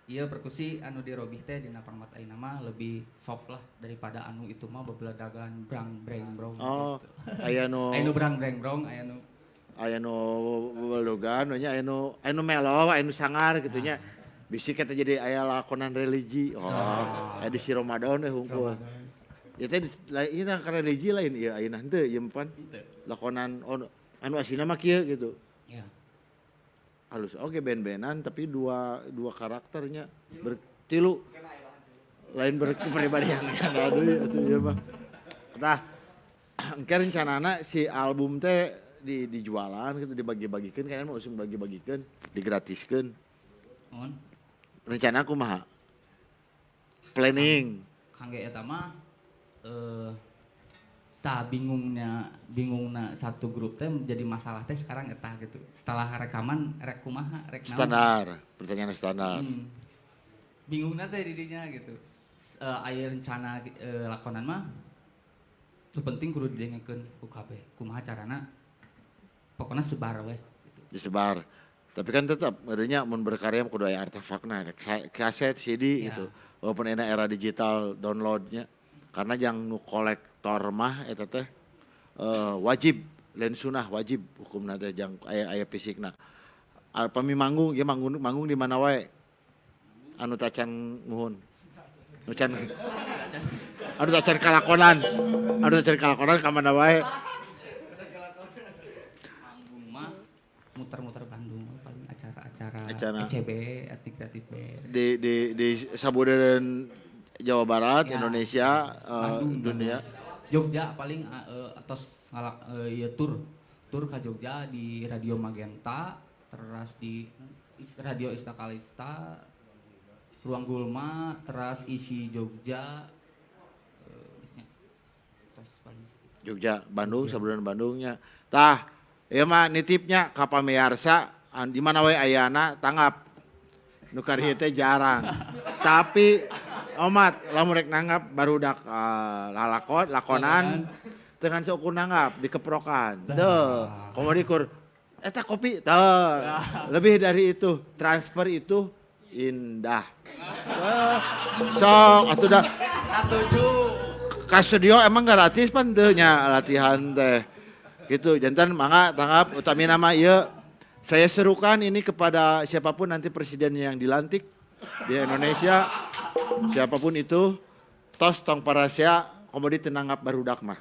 Speaker 8: Iya, perkusi anu dirobih teh dina format ayeuna mah lebih soft lah daripada anu itu mah bebeledagan brang breng brong
Speaker 2: Oh,
Speaker 8: gitu.
Speaker 2: Aya nu
Speaker 8: Aya nu brang breng brong, aya nu
Speaker 2: aya nu bebelogan we nya, aya nu melo, aya nu sangar gitu nya. Bisi kita jadi aya lakonan religi. Oh, aya di si Ramadan we hungkul. Ya teh ieu teh ka religi lain ieu ayeuna henteu ieu pan. Lakonan oh, anu aslina mah kieu gitu.
Speaker 8: Ya.
Speaker 2: Halus oke band-bandan tapi dua dua karakternya bertilu lain berkepribadian aduh ya atuh ieu mah. Nah, engke rencanana si album teh di dijualan gitu, dibagi-bagikeun, kayaknya mah usum bagi-bagikeun, digratiskeun.
Speaker 8: Mohon.
Speaker 2: Rencana kumaha? Planning.
Speaker 8: Kangge eta mah tah bingungna satu grup teh jadi masalah teh sekarang eta gitu. Setelah rekaman rek kumaha, rek naon.
Speaker 2: Standar, pertanyaan standar.
Speaker 8: Bingungna teh didinya gitu. Aya rencana lakonan mah nu penting kudu didengekeun ku kabeh. Kumaha carana? Pokoknya sebar weh.
Speaker 2: Disebar. Tapi kan tetap merenya mun berkarya kudu aya artefakna, rek kaset, CD gitu. Walaupun enak era digital downloadnya. Karena yang nu kolektor mah eta teh wajib, lain sunah, wajib hukumna teh jang aya aya fisikna. Pami manggung ge manggung manggung di mana wae? Anu tacan muhun. Nu can anu tacan kalakonan. Anu tacan kalakonan ka mana wae?
Speaker 8: Manggung mah muter-muter Bandung paling acara-acara
Speaker 2: Acara.
Speaker 8: ECB, Etnik Kreatif Band.
Speaker 2: Di sabudeureun Jawa Barat,
Speaker 8: Ya.
Speaker 2: Indonesia,
Speaker 8: Bandung,
Speaker 2: dunia.
Speaker 8: Bandung. Jogja paling atos ngalak ya tur tur ke Jogja di Radio Magenta, terus di Radio Istakalista, Ruang Gulma, terus isi Jogja, misalnya terus paling
Speaker 2: Jogja, Bandung, sabudeureun Bandungnya. Tah, ieu mah nitipnya ka pamiarsa di mana we ayana tanggap. Nu karieu teh jarang. Tapi omat lamun rek nanggap barudak lalakon lakonan dengan seukur nanggap dikeprokan. Teu, komo dikur eta kopi teu. Lebih dari itu, transfer itu indah. Sok atuh dah.
Speaker 8: Setuju.
Speaker 2: Ka studio emang gratis pan teu nya latihan teh. Gitu, jantan mangga tanggap utami nama ieu. Saya serukan ini kepada siapapun nanti presiden yang dilantik di Indonesia, siapapun itu, tos tong parasea komodi tenanggap barudak mah.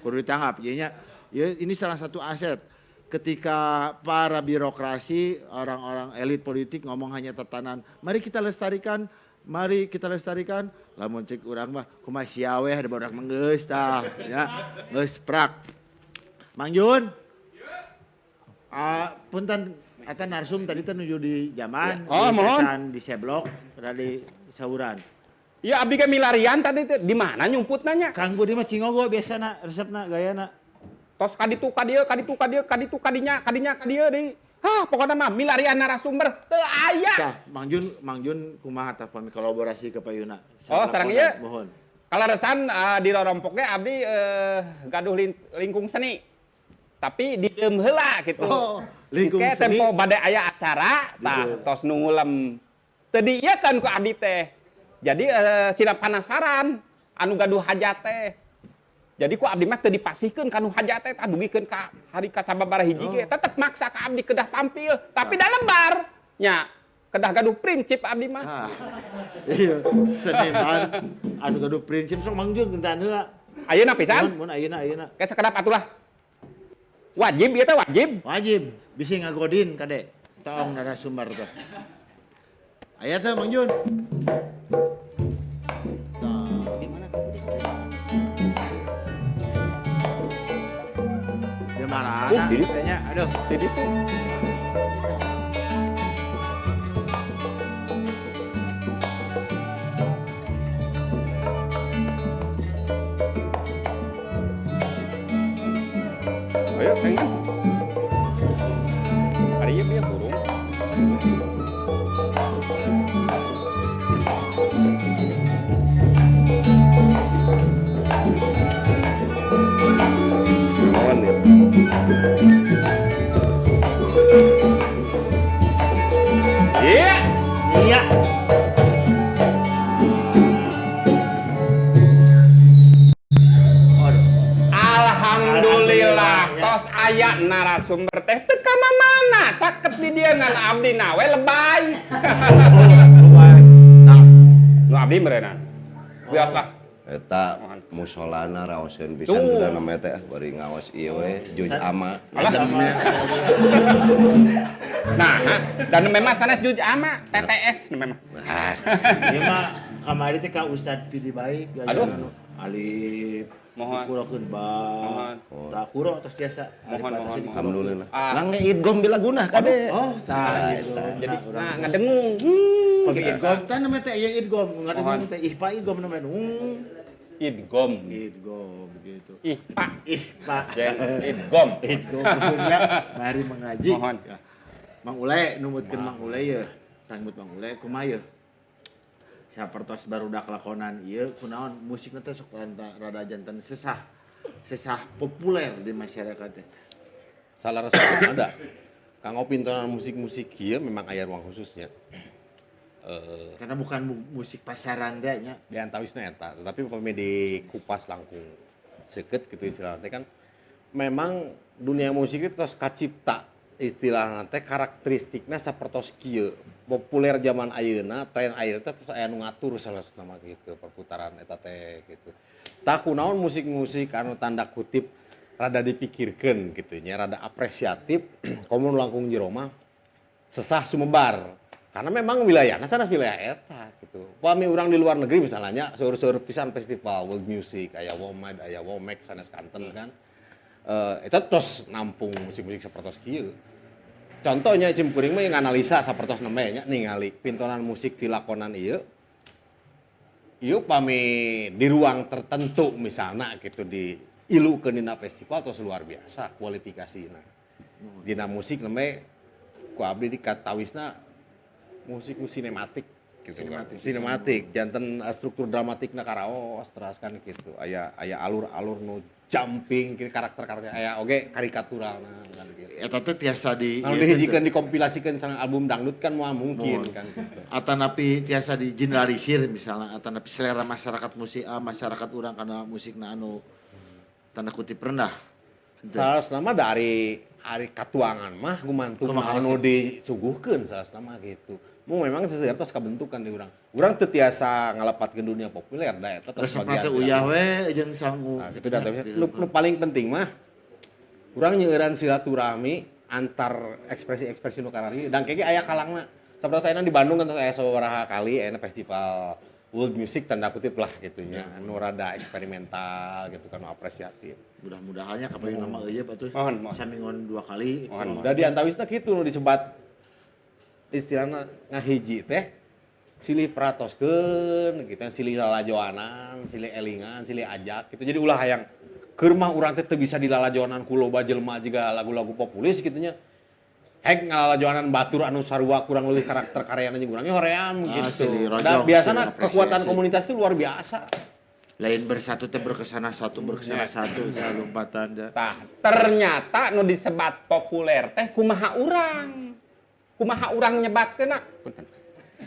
Speaker 2: Kudu ditanggap, jadinya ya ini salah satu aset. Ketika para birokrasi, orang-orang elit politik ngomong hanya tatanan, mari kita lestarikan, mari kita lestarikan. Lamun cek urang mah kumaha sia weh ada barudak mah geus tah, ya. Geus prak. Mang Jun. Ah, punten eta narsum tadi teh nuju di zaman,
Speaker 1: Oh,
Speaker 2: di
Speaker 1: mohon.
Speaker 2: Sesan, di seblok, rada di sauran.
Speaker 1: Ya abdi ge milarian tadi teh di mana nyumput nanya?
Speaker 2: Kang Budi mah cingogo biasana resepna gayana.
Speaker 1: Tos kaditu ka dieu, kaditu ka dieu, kaditu kadinya, kadinya ka dieu deui. Hah, pokoknya mah milarian narasumber teu aya.
Speaker 2: Tah, Mang Jun, Mang Jun kumaha tah pami kolaborasi ke payuna?
Speaker 1: Oh, sareng ieu?
Speaker 2: Mohon.
Speaker 1: Kaleresan di rorompok ge abdi gaduh lingkung seni. Tapi di deum heula gitu.
Speaker 2: Oh, lingkung
Speaker 1: Engke
Speaker 2: seni.
Speaker 1: tempo bade aya acara, tah tos nu ngulem. Teu diieukeun ku abdi teh. Jadi cina penasaran anu gaduh hajat teh. Jadi ku abdi mah teu dipasihkeun ka nu hajat teh, tah dugikeun ka hari ka sababaraha hiji ge tetep maksa ka abdi kedah tampil, tapi da lebar nya kedah gaduh prinsip abdi mah.
Speaker 2: Ah. Iya, seniman anu gaduh prinsip sok Mang Jun gentan heula.
Speaker 1: Ayeuna pisan?
Speaker 2: Mun ayeuna ayeuna.
Speaker 1: Kayak sekedap atulah. Wajib ieu teh wajib.
Speaker 2: Wajib, bisi ngagodin kade. Toong narasumber teh. Aya teh Mang Jun. Tah.
Speaker 1: Di mana?
Speaker 2: Di mana?
Speaker 1: Di ditu.
Speaker 2: Tanya, aduh.
Speaker 1: Di ditu. Ayo, pengen. Hari ini dia burung.
Speaker 4: Mohon ya.
Speaker 1: Iya.
Speaker 2: Iya.
Speaker 1: Alhamdulillah, tos aya narasumber teh teu ka mana caket di dieu ngan abdi na we lebay.
Speaker 2: Nah,
Speaker 1: Nu abdi meureunana. Wios lah.
Speaker 4: Eta musolana raoseun pisan
Speaker 1: Tuh.
Speaker 4: udah namanya teh bari ngaos ieu we juj ama.
Speaker 1: Alah. Nah, dan memang sanes juj ama TTS nu memang.
Speaker 4: Ah,
Speaker 2: ieu mah kamari teh ka Ustad Pidi Baik
Speaker 1: Aduh.
Speaker 2: anu alif
Speaker 1: Mohon.
Speaker 2: dikurokeun ba.
Speaker 1: Mohon.
Speaker 2: Tah kuro tos tiasa.
Speaker 1: Mohon,
Speaker 2: Alif
Speaker 1: mohon,
Speaker 2: batasnya
Speaker 1: mohon.
Speaker 4: alhamdulillah.
Speaker 1: Ah.
Speaker 4: Nang idgom bila guna kade.
Speaker 2: Oh, tah gitu.
Speaker 1: Jadi
Speaker 2: Nah,
Speaker 1: nah, ngadengung. Hmm,
Speaker 2: Pami
Speaker 1: gitu.
Speaker 2: idgom tah namanya teh aya idgom, ngadengung
Speaker 1: Mohon.
Speaker 2: teh ihpa idgom namanya.
Speaker 1: Idgom.
Speaker 2: Idgom gitu.
Speaker 1: Ihpa.
Speaker 2: Ihpa.
Speaker 1: Jeng idgom.
Speaker 2: Idgom maksudnya mari mengaji.
Speaker 1: Mohon.
Speaker 2: Ya. Mang Ule numutkeun Mang Ule ye. Tangmut Mang Ule kumaha ye? Sapertos barudak lakonan ieu kunaon musikna teh sok rada janten sesah. Sesah populer di masyarakat teh.
Speaker 5: Salah resep ada. Kanggo pintonan musik-musik ieu memang aya ruang khususnya.
Speaker 2: Karena bukan musik pasaran teh nya.
Speaker 5: Di antawisna eta, tetapi upami dikupas langkung seukeut gitu istilahna teh kan memang dunia musik itu tos kacipta istilahna teh karakteristikna sapertos kieu. Populer zaman ayeuna, tren ayeuna teh tos aya nu ngatur salah mah gitu perputaran eta teh gitu. Tah kunaon musik-musik anu tanda kutip rada dipikirkeun gitu nya, rada apresiatif komo nu langkung jero mah sesah sumebar. Karena memang wilayahna sanes wilayah eta gitu. Upami urang di luar negeri misalnya seueur-seueur pisan festival world music, aya WOMAD, aya WOMEX sanes kanten kan. Eta tos nampung musik-musik sapertos kieu. Contohnya sim kuring mah nganalisa sapertos nembe nya ningali pintonan musik di lakonan ieu. Ieu pami di ruang tertentu misalna gitu di ilukeun dina festival tos luar biasa kualifikasina. Dina musik nembe ku abdi dikatawisna musik nu sinematik gitu kan. Sinematik, janten struktur dramatikna karaos teras kan gitu. Aya aya alur-alur nu jumping gitu karakter-karakter aya oge karikaturalna kan gitu.
Speaker 2: Eta teh tiasa di
Speaker 5: Kalau dihijikeun dikompilasikan sareng album dangdut kan moal mungkin
Speaker 2: Mohon.
Speaker 5: kan gitu.
Speaker 2: Atanapi tiasa digeneralisir misalnya atanapi selera masyarakat musik masyarakat urang karena musikna anu tanda kutip rendah. Henteu.
Speaker 5: Salah nama dari ari katuangan mah gumantung
Speaker 2: Kumaha
Speaker 5: anu disuguhkeun salah nama gitu. Mu memang seseueur tos kabentukan di urang. Urang teu tiasa ngalepatkeun dunia populer da eta tos
Speaker 2: Resepna
Speaker 5: bagian
Speaker 2: teh uyah we jeung sangu.
Speaker 5: Nah, gitu dah tapi nu paling penting mah urang nyeueuran silaturahmi antar ekspresi-ekspresi nu karari dan kayaknya aya kalangna. Sapertos ayeuna di Bandung kan tos aya sababaraha kali ayeuna festival world music tanda kutip lah gitu nya anu rada eksperimental gitu kan nu apresiatif.
Speaker 2: Mudah-mudahannya kapayun nama euy atuh.
Speaker 1: Mohon, mohon.
Speaker 2: Samingon 2 kali.
Speaker 1: Mohon, mohon.
Speaker 5: Da di antawisna kitu nu disebat istilahna ngahiji teh silih peratoskeun gitu silih lalajoanan, silih elingan, silih ajak gitu. Jadi ulah hayang keur mah urang teh teu bisa dilalajoanan ku loba jelema jiga lagu-lagu populis gitu nya. Hek ngalalajoanan batur anu sarua kurang leuwih karakter karyana jeung urang ge hoream
Speaker 2: Ah,
Speaker 5: gitu.
Speaker 2: silih
Speaker 5: Da
Speaker 2: rojong,
Speaker 5: biasana
Speaker 2: silih
Speaker 5: kekuatan
Speaker 2: apresiasi.
Speaker 5: komunitas itu luar biasa.
Speaker 2: Lain bersatu teh berkesana satu berkesana satu ya lompatan da.
Speaker 1: Tah, ternyata nu disebat populer teh kumaha urang. Kumaha urang nyebatkeunna? Punten.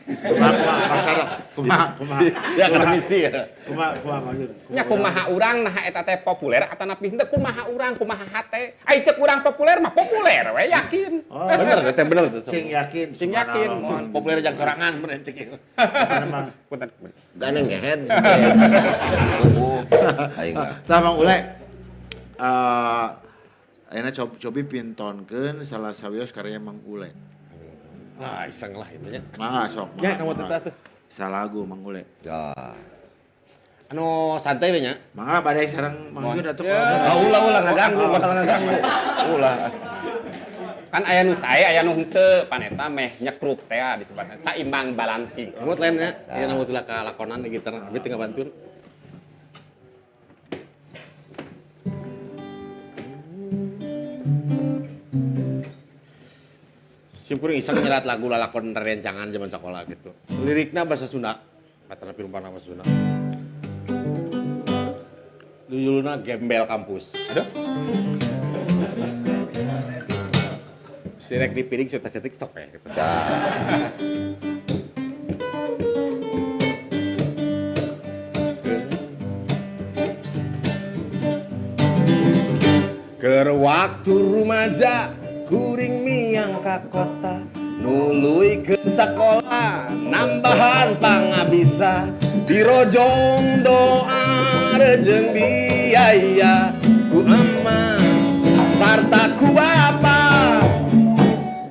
Speaker 2: Kumaha kumaha pasar kumaha kumaha.
Speaker 5: Ya akademisi ya.
Speaker 2: Kumaha kumaha Mang Jun.
Speaker 1: Nya kumaha urang nah eta teh populer atanapi henteu kumaha urang kumaha hate. Ai cek urang populer mah populer we yakin.
Speaker 2: Oh,
Speaker 5: Bener teh bener teh.
Speaker 2: Cing yakin.
Speaker 1: Cing yakin, mohon.
Speaker 5: Populer jang sorangan bener cek ieu.
Speaker 1: Punten.
Speaker 4: Ganeng gehead. Tubuh. Aing mah.
Speaker 2: Tah Mang Ule. Ayeuna cobi pintonkeun salah sawios karya Mang Ule.
Speaker 5: Ah, iseng lah itu nya.
Speaker 2: Mangga sok.
Speaker 5: Ya, nomor teh tuh.
Speaker 2: Salagu Mang Ule.
Speaker 4: Ya.
Speaker 5: Anu santai we nya.
Speaker 2: Mangga badai sareng Mang Jun atuh.
Speaker 4: Ah, ulah ngaganggu, bakal ngaganggu. Ulah.
Speaker 1: Kan aya nu sae, aya nu henteu, paneta meh nyekrup teh disebutna saimbang balancing.
Speaker 5: Ngamut lain nya. Ieu ngamut lah ka lakonan di gitar, abi teu ngabantuan. Sim kuring iseng nyerat lagu lalakon rencangan zaman sekolah gitu. Lirikna bahasa Sunda, katana pirumpana bahasa Sunda. Judulna Gembel Kampus. Aduh. Sirek di piring cetak-cetik sok ya gitu. Keur waktu rumaja kuring miang ka kota nuluykeun sakola nambahan pangabisa dirojong doa rejeng biaya ku ama sarta ku bapa.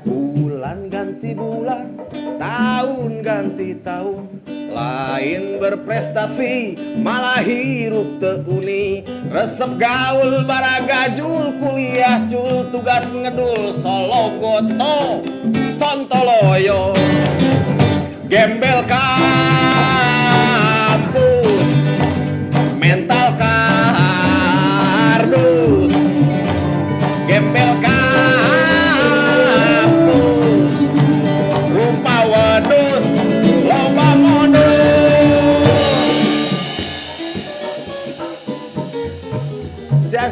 Speaker 5: Bulan ganti bulan, tahun ganti tahun, lain berprestasi malah hirup teu uni. Resep gaul baragajul kuliah cul tugas ngedul solo goto sontoloyo. Gembel kampus mental kardus. Gembel kampus rupa wedus loba modus. Siap.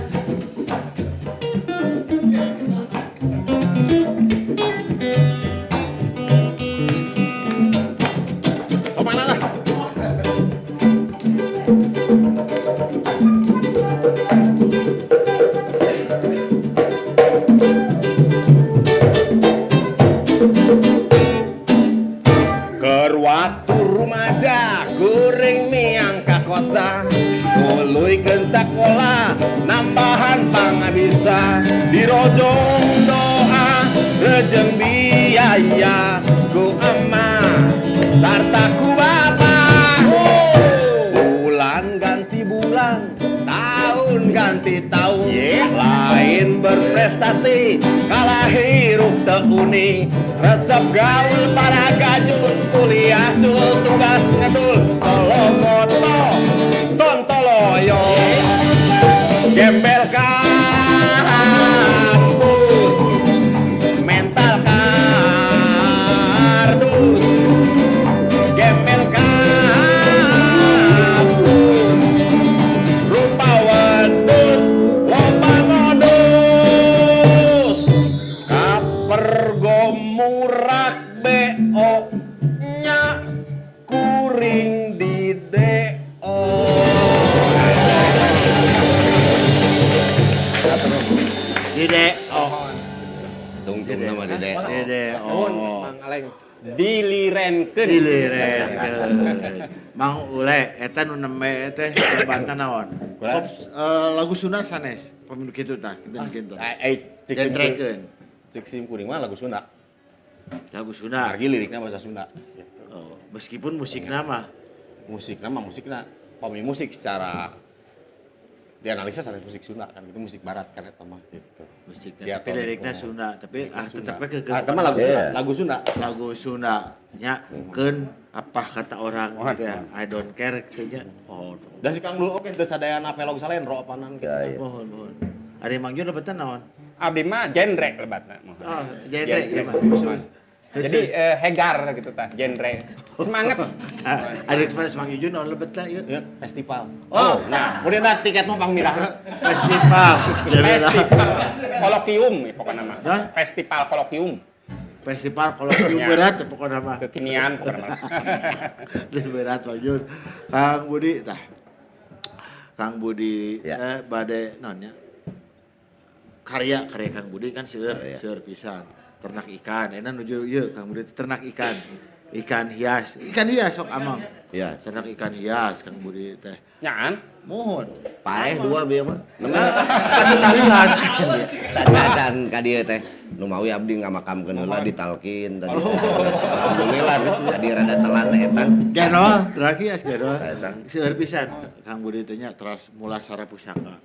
Speaker 5: Oh, mana lah? Keur waktu rumaja kuring miang ka kota nuluykeun sakola nambahan pangabisa dirojong doa rejeng biaya ku ama sarta ku bapa. Bulan ganti bulan, tahun ganti tahun, lain berprestasi kalah hirup teu uni. Resep gaul para gajul kuliah cul tugas ngedul solo goto sontoloyo. Gembel kampus mental kardus. Gembel kampus rupa wedus loba modus. Kapergomurak BO nya kuring di DO.
Speaker 2: Di DO.
Speaker 4: Tungtung nama di DO.
Speaker 2: Di DO.
Speaker 5: Mang Aleng.
Speaker 1: Dilirenkeun.
Speaker 2: Dilirenkeun. Mang Ule eta nu nembe teh lebatna naon? Pop lagu Sunda sanes pamilu kitu tah kinten-kinten. Jentrekeun.
Speaker 5: Cek sim kuring mah lagu Sunda.
Speaker 2: Lagu Sunda.
Speaker 5: Margi lirikna bahasa Sunda.
Speaker 2: Oh, meskipun musikna mah
Speaker 5: musikna pami musik secara dianalisa sanes musik Sunda kan itu musik barat kan eta mah gitu.
Speaker 2: Musikna tapi lirikna Sunda tapi tetep ke
Speaker 5: eta mah lagu Sunda, lagu Sunda.
Speaker 2: Lagu Sunda nya keun apa kata orang gitu ya. I don't care gitu nya. Oh.
Speaker 5: Dan si Kang Dul oge teu sadayana pelog salendro apanan gitu.
Speaker 2: Mohon mohon. Ari Mang Jun lebetan naon?
Speaker 1: Abdi mah genre lebatna.
Speaker 2: Oh, genre ieu mah khusus.
Speaker 1: Jadi hegar gitu tah, genre. Semangat.
Speaker 2: Ada kemarin Mang Jun naon lebetna ieu?
Speaker 5: Festival. Oh, nah, kemudian dah tiket mah pangmirah.
Speaker 2: Festival.
Speaker 1: Festival kolokium ya pokokna mah. Festival kolokium.
Speaker 2: Festival kolokium berat ya pokokna mah.
Speaker 1: Kekinian pokokna mah.
Speaker 2: Geus berat Mang Jun. Kang Budi tah. Kang Budi bade naon nya? Karya Kang Budi kan seueur, seueur pisan. Ternak ikan, enak nuju ieu Kang Budi ternak ikan. Ikan hias. Ikan hias sok amang.
Speaker 4: Iya.
Speaker 2: Senang ikan hias Kang Budi teh.
Speaker 1: Nyaan.
Speaker 2: Mohon.
Speaker 4: Paeh dua bieu mah.
Speaker 2: Tahlilan.
Speaker 4: Sanajan ka dieu teh. Nu mawi abdi ngamakamkeun heula ditalkin tadi. Alhamdulillah tadi rada telat teh eta.
Speaker 2: Genol, terakhir hias genol. Seueur pisan Kang Budi teh nya teras Mulasara Pusaka.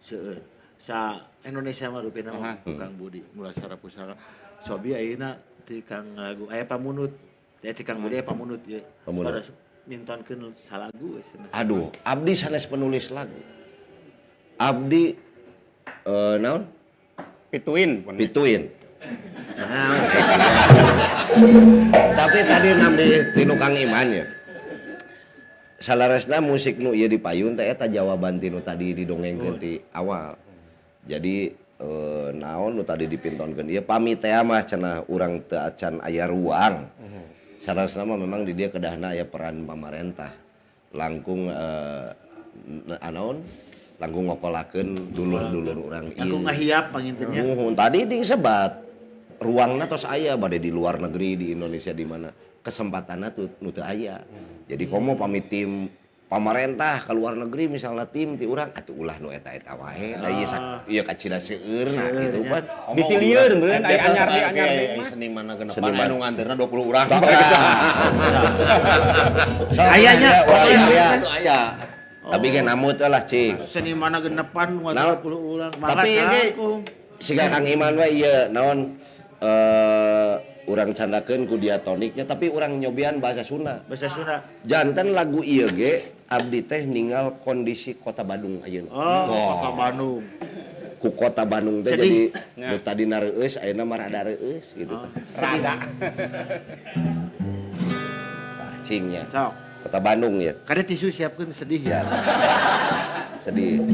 Speaker 2: Seueur. Sa Indonesia mah rupina mah Kang Budi Mulasara Pusaka. Sobi ayeuna ti Kang lagu aya pamunut. Ya ti Kang Budi aya pamunut ye.
Speaker 4: Pamunut.
Speaker 2: Mintonkeun salagu we cenah.
Speaker 4: Aduh, abdi sanes penulis lagu. Abdi naon?
Speaker 1: Pituin.
Speaker 4: Pituin. Nah, tapi tadi nambi tinu Kang Iman ya. Salaresna musik nu ieu dipayun teh eta jawaban tinu tadi didongengkeun ti awal. Jadi naon nu tadi dipintonkeun ieu pami teh mah cenah urang teu acan aya ruang. Salaresna mah memang di dia kedahna aya peran pamarentah. Langkung naon? Langkung ngokolakeun dulur-dulur urang ieu.
Speaker 2: Langkung ngahiap pangintennya.
Speaker 4: Muhun tadi disebat ruangna tos aya bade di luar negeri di Indonesia di mana kesempatanna tuh nu teu aya. Jadi komo pami tim pamarentah ke luar negeri misalnya tim ti urang atuh ulah nu eta-eta wae da ieu ieu kacida seueurna kitu pan.
Speaker 1: Bisi lieur meureun aya anyar deui anyar deui mah.
Speaker 5: Seniman genepan aya nu nganterna 20 urang.
Speaker 2: Aya nya
Speaker 4: aya. Tapi ge namut lah cing.
Speaker 2: Seniman genepan 20 urang.
Speaker 4: Tapi ieu siga Kang Iman we ieu naon urang candakeun ku diatoniknya tapi urang nyobian bahasa Sunda.
Speaker 2: Bahasa Sunda.
Speaker 4: Janten lagu ieu ge abdi teh ninggal kondisi kota Bandung ayeuna.
Speaker 2: Oh, kota Bandung.
Speaker 4: Ku kota Bandung teh jadi nu tadina reueus ayeuna mah rada reueus gitu teh.
Speaker 1: Rada.
Speaker 4: Tah cingnya. Kota Bandung ya.
Speaker 2: Kada tisu siapkeun sedih ya.
Speaker 4: Sedih.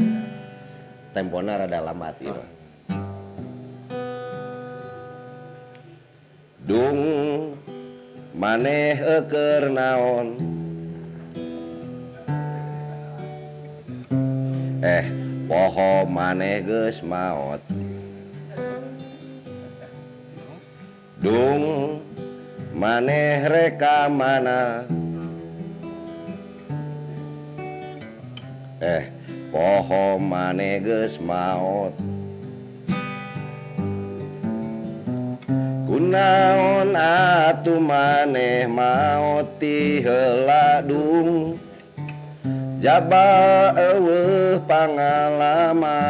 Speaker 4: Tempona rada lambat ieu mah. Dung maneh eueur naon poho maneh geus maot. Dung maneh reka mana poho maneh geus maot. Kunaon atuh maneh maot ti heula dung jaba eueuh pangalaman.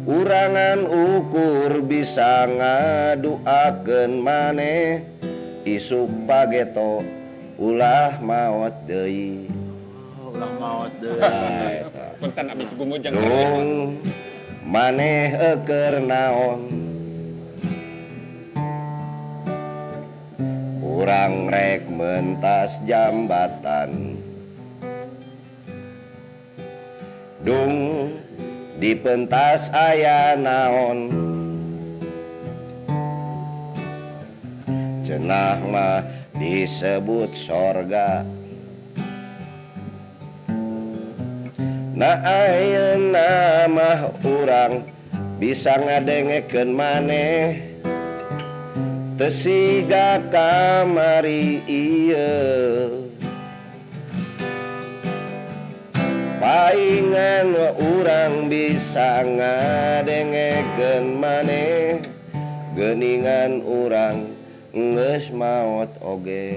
Speaker 4: Urangan ukur bisa ngaduakeun maneh isuk pageto ulah maot deui.
Speaker 2: Oh, ulah maot deui.
Speaker 1: Punten abis gumujeng.
Speaker 4: Dung maneh eueur naon urang rek mentas jambatan. Dung di pentas aya naon cenah mah disebut sorga. Nah ayeuna mah urang bisa ngadengekeun maneh teu siga kamari ieu. Paingan urang bisa ngadengekeun maneh geuningan urang geus maot oge.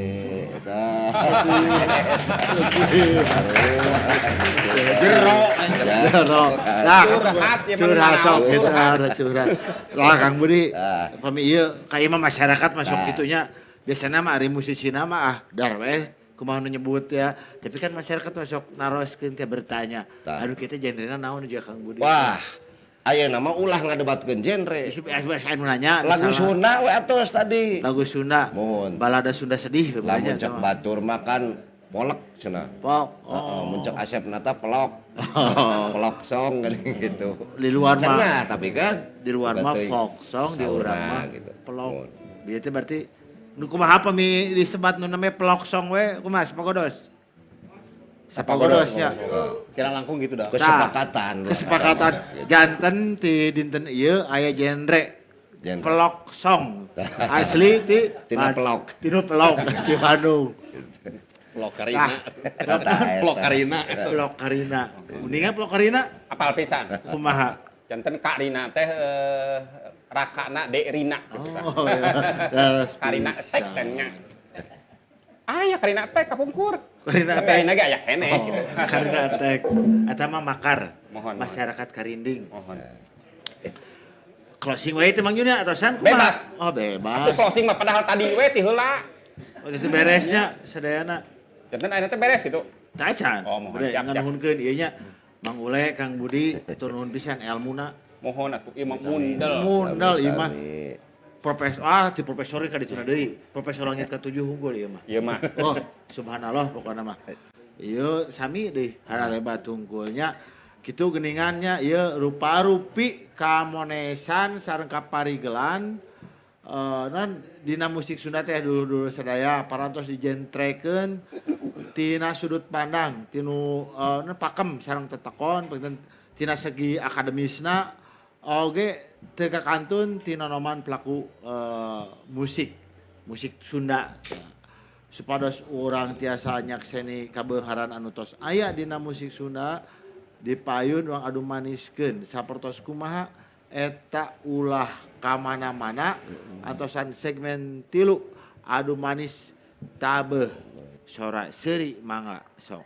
Speaker 2: Jero. Jero. Nah, curhat sok gitu ada curhat. Lah Kang Budi, pami ieu ka ieu mah masyarakat masuk kitunya. Biasana mah ari musisina mah ah dar we kumaha nu nyebut ya. Tapi kan masyarakat masuk naroskeun teh bertanya. Aduh kita genrena naon jeung Kang Budi.
Speaker 4: Wah, ayeuna mah ulah ngadebatkeun genre.
Speaker 2: Anu nanya
Speaker 4: lagu Sunda we atos tadi.
Speaker 2: Lagu Sunda.
Speaker 4: Mohon.
Speaker 2: Balada Sunda sedih.
Speaker 4: Lamun cek batur mah kan polek cenah.
Speaker 2: Pok.
Speaker 4: Heeh, mun cek Asep Nata pelok. Pelok song kan gitu.
Speaker 2: Di luar mah.
Speaker 4: Cenah tapi kan
Speaker 2: di luar mah folk song, di urang mah gitu. Pelok. Bieu teh berarti nu kumaha pami disebat nu namanya pelok song we kumaha Sapagodos? Sapagodos ya.
Speaker 5: Kira langkung gitu dah.
Speaker 4: Kesepakatan.
Speaker 2: Kesepakatan. Janten ti dinten ieu aya genre
Speaker 4: Genre.
Speaker 2: Pelok song. Asli ti
Speaker 4: Tina pelok.
Speaker 2: Tina pelok di Bandung.
Speaker 1: Pelokarina.
Speaker 5: Pelokarina.
Speaker 2: Pelokarina. Mendingan Pelokarina
Speaker 1: Apal pisan.
Speaker 2: Kumaha?
Speaker 1: Janten Kak Rina teh rakana Dek Rina gitu kan.
Speaker 2: Oh ya. Leres
Speaker 1: Karina
Speaker 2: pisan.
Speaker 1: Tek dan nya. Ah ya Karina Tek kapungkur.
Speaker 2: Karina
Speaker 1: Tapi
Speaker 2: Tek.
Speaker 1: ayeuna ge aya keneh
Speaker 2: Oh,
Speaker 1: gitu.
Speaker 2: Karina Tek. Eta mah makar.
Speaker 1: Mohon,
Speaker 2: Masyarakat Karinding.
Speaker 1: Mohon.
Speaker 2: Closing wae teh Mang Jun ya atosan kumaha?
Speaker 1: Bebas.
Speaker 2: Oh, bebas.
Speaker 1: Aku closing mah padahal tadi we ti heula.
Speaker 2: Oh, itu beresnya sadayana.
Speaker 1: Janten ayeuna teh beres gitu.
Speaker 2: Tah acan.
Speaker 1: Oh, mohon.
Speaker 2: Udah
Speaker 1: Siap, siap.
Speaker 2: nganuhunkeun ieu nya. Mang Ule, Kang Budi, atur nuhun pisan elmuna.
Speaker 1: Mohon atuh ieu mah mundel.
Speaker 2: Mundel ieu mah.
Speaker 4: Sami.
Speaker 2: Profesor ah ti profesor ka dituna deui. Profesor langit ka-7 unggul ieu mah.
Speaker 1: Ieu mah.
Speaker 2: Oh, subhanallah pokokna mah. Ieu sami deui hararebat tungkulnya. Kitu geningannya ieu rupa-rupi kamonesan sareng kaparigelan non dina musik Sunda teh dulur-dulur sadaya parantos dijentrekeun tina sudut pandang tinu non pakem sareng tetekon panginten tina segi akademisna oge teu kakantun tina noman pelaku musik musik Sunda supados urang tiasa nyakseni kabeungharan anu tos aya dina musik Sunda dipayun urang adu maniskeun sapertos kumaha eta ulah kamana-mana atosan segmen 3 adu manis tabeuh sora seuri mangga sok.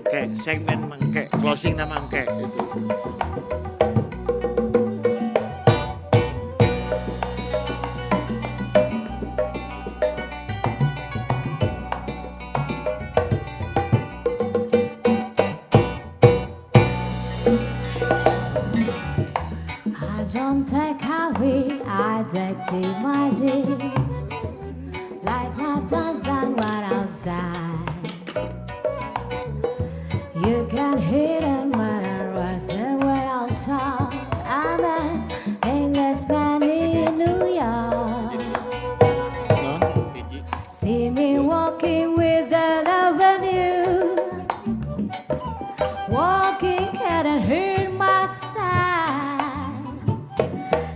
Speaker 2: Oke, segmen mangke, closing na mangke itu.
Speaker 10: I don't take away, I take the magic. Like my dozen what outside. You can hear and matter was and when I'll talk. I'm an Englishman in New York. See me walking with the avenue. Walking can't hear my side.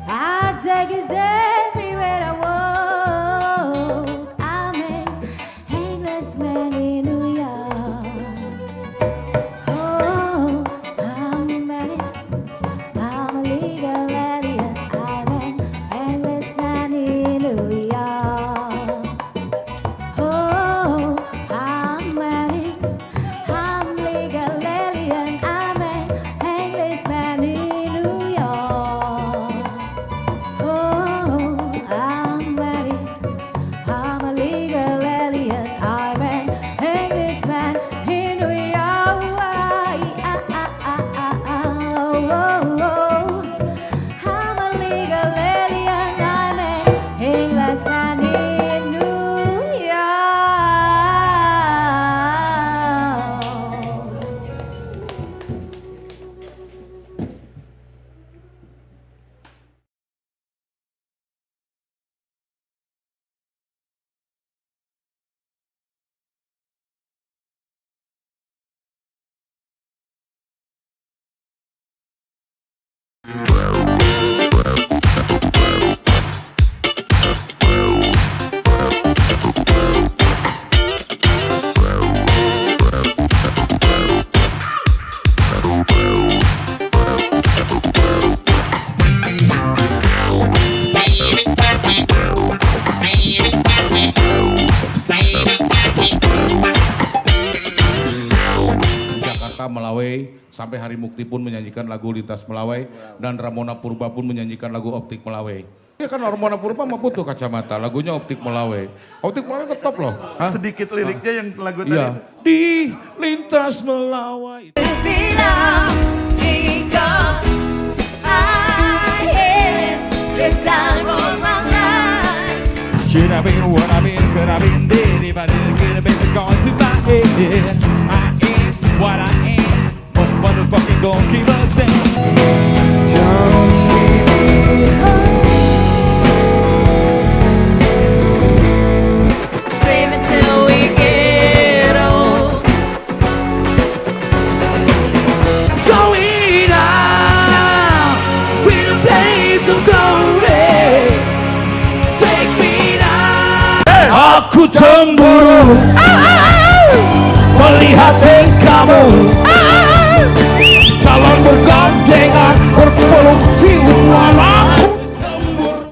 Speaker 10: I take it everywhere I walk. I'm an Englishman in New York. Oh, I'm a legal alien. I'm an Englishman in New York. Oh, I'm legal alien. I'm an Englishman in New York. Oh, I'm a legal alien. I'm an Englishman in New York. Oh, I'm a legal alien. I'm an Englishman in New York.
Speaker 11: Di Jakarta Melawai sampai Hari Mukti pun menyanyikan lagu Lintas Melawai dan Ramona Purba pun menyanyikan lagu Optik Melawai. Ya kan Ramona Purba mah butuh kacamata, lagunya Optik Melawai. Optik Melawai ke top loh. Hah?
Speaker 12: Sedikit liriknya yang lagu tadi
Speaker 11: Iya.
Speaker 12: itu.
Speaker 11: Di Lintas Melawai.
Speaker 10: Bilang jika I had the time of my life.
Speaker 6: Should I been what I been? Could I been dead if I didn't get a basic going to my head? I ain't what I ain't. Most motherfucking don't keep a thing. Don't leave me
Speaker 10: Save it till we get old.
Speaker 6: Going out cemburu melihat tingkahmu. Calon bergandengan berpeluk ciuman, aku cemburu.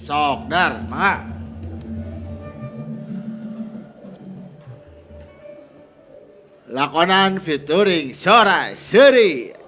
Speaker 2: Sok, Dar, mangga. Lakonan featuring Sora Seri.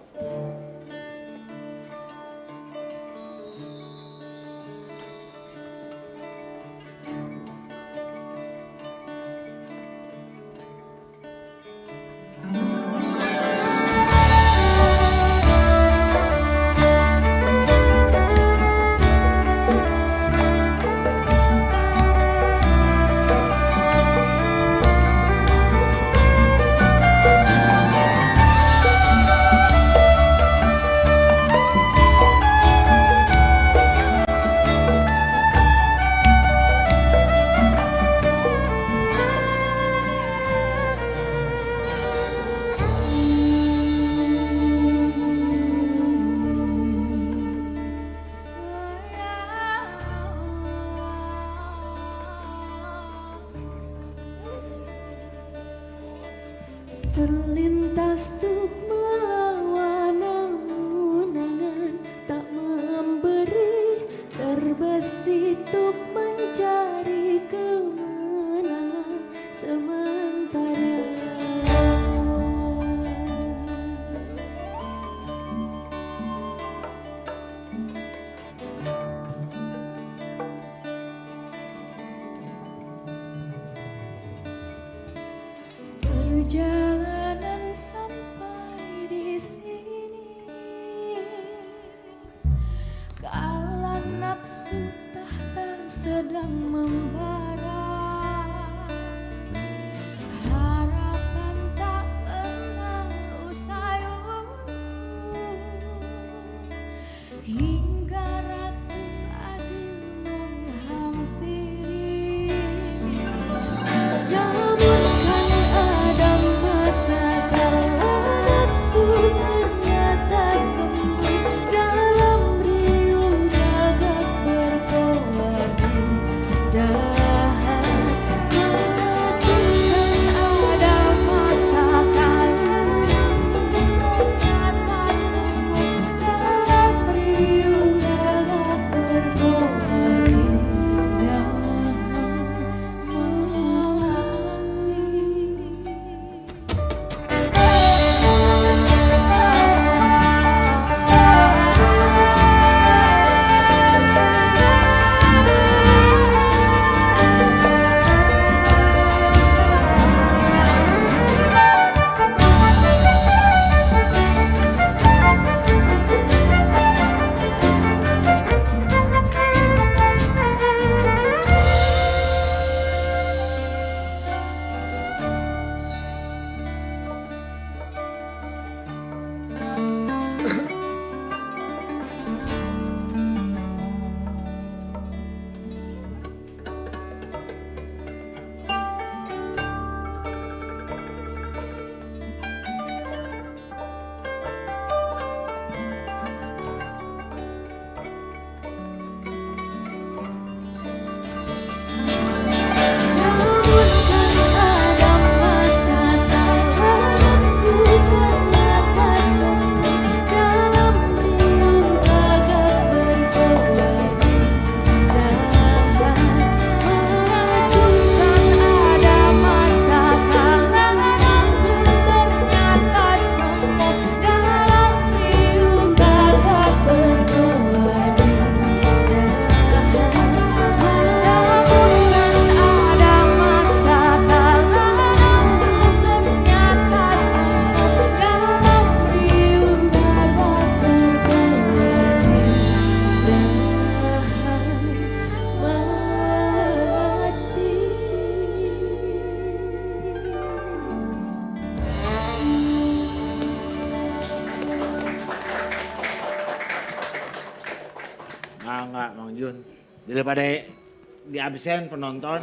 Speaker 10: Terlintas tuk melawan namun angan tak memberi, terbesit tuk mencari kemenangan sementara. Perjalanan sampai di sini, kala nafsu tahta sedang membara, harapan tak pernah usai hingga Ratu Adil menghampiri. Namun kan ada masa kala nafsu ternyata sembuh dalam riuh gagak berkobar dahan. Menentukan ada masa kala nafsu ternyata sembuh dalam riuh gagak berkobar dahan. Namun kan ada masa kala nafsu ternyata sembuh dalam riuh gagak berkobar dahan. Menentukan ada masa kala nafsu ternyata sembuh dalam riuh gagak berkobar dahan. Menentukan ada masa kala nafsu ternyata sembuh dalam riuh gagak berkobar dahan. Mati.
Speaker 2: Mangga, Mang Jun. Daripada di absen penonton.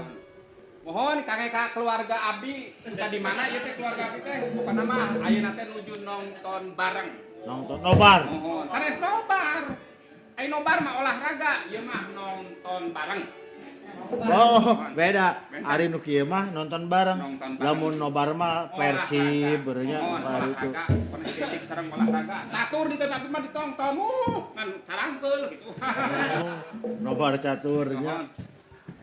Speaker 1: Mohon kangge ka keluarga abdi, entah di mana ieu teh keluarga abdi teh, pokona mah ayeuna teh nuju nonton bareng.
Speaker 2: Nonton nobar.
Speaker 1: Mohon. Sanes nobar. Ai nobar mah olahraga, ieu mah nonton bareng.
Speaker 2: Oh, beda. Ari nu kieu mah nonton bareng.
Speaker 1: Nonton bareng.
Speaker 2: Lamun nobar mah Persib berenya
Speaker 1: Mohon
Speaker 2: hari itu.
Speaker 1: olahraga, pernah kritik sareng olahraga. Catur di teh abdi mah ditonton, ngan carangkeul gitu.
Speaker 2: Nobar caturnya.
Speaker 1: Mohon.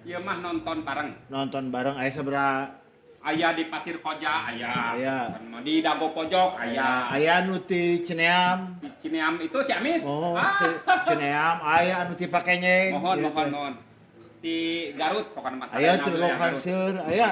Speaker 1: Ieu mah nonton bareng.
Speaker 2: Nonton bareng aya sabaraha?
Speaker 1: Aya di Pasir Koja aya.
Speaker 2: Aya.
Speaker 1: Di Dago Pojok aya.
Speaker 2: Aya anu ti Cineam.
Speaker 1: Di Cineam itu Ciamis.
Speaker 2: Oh, ti Cineam aya anu ti Pakenyeng.
Speaker 1: Mohon,
Speaker 2: Ieu
Speaker 1: mohon,
Speaker 2: teh.
Speaker 1: mohon. Di Garut pokoknya mas.
Speaker 2: Aya ti Lokangseur, aya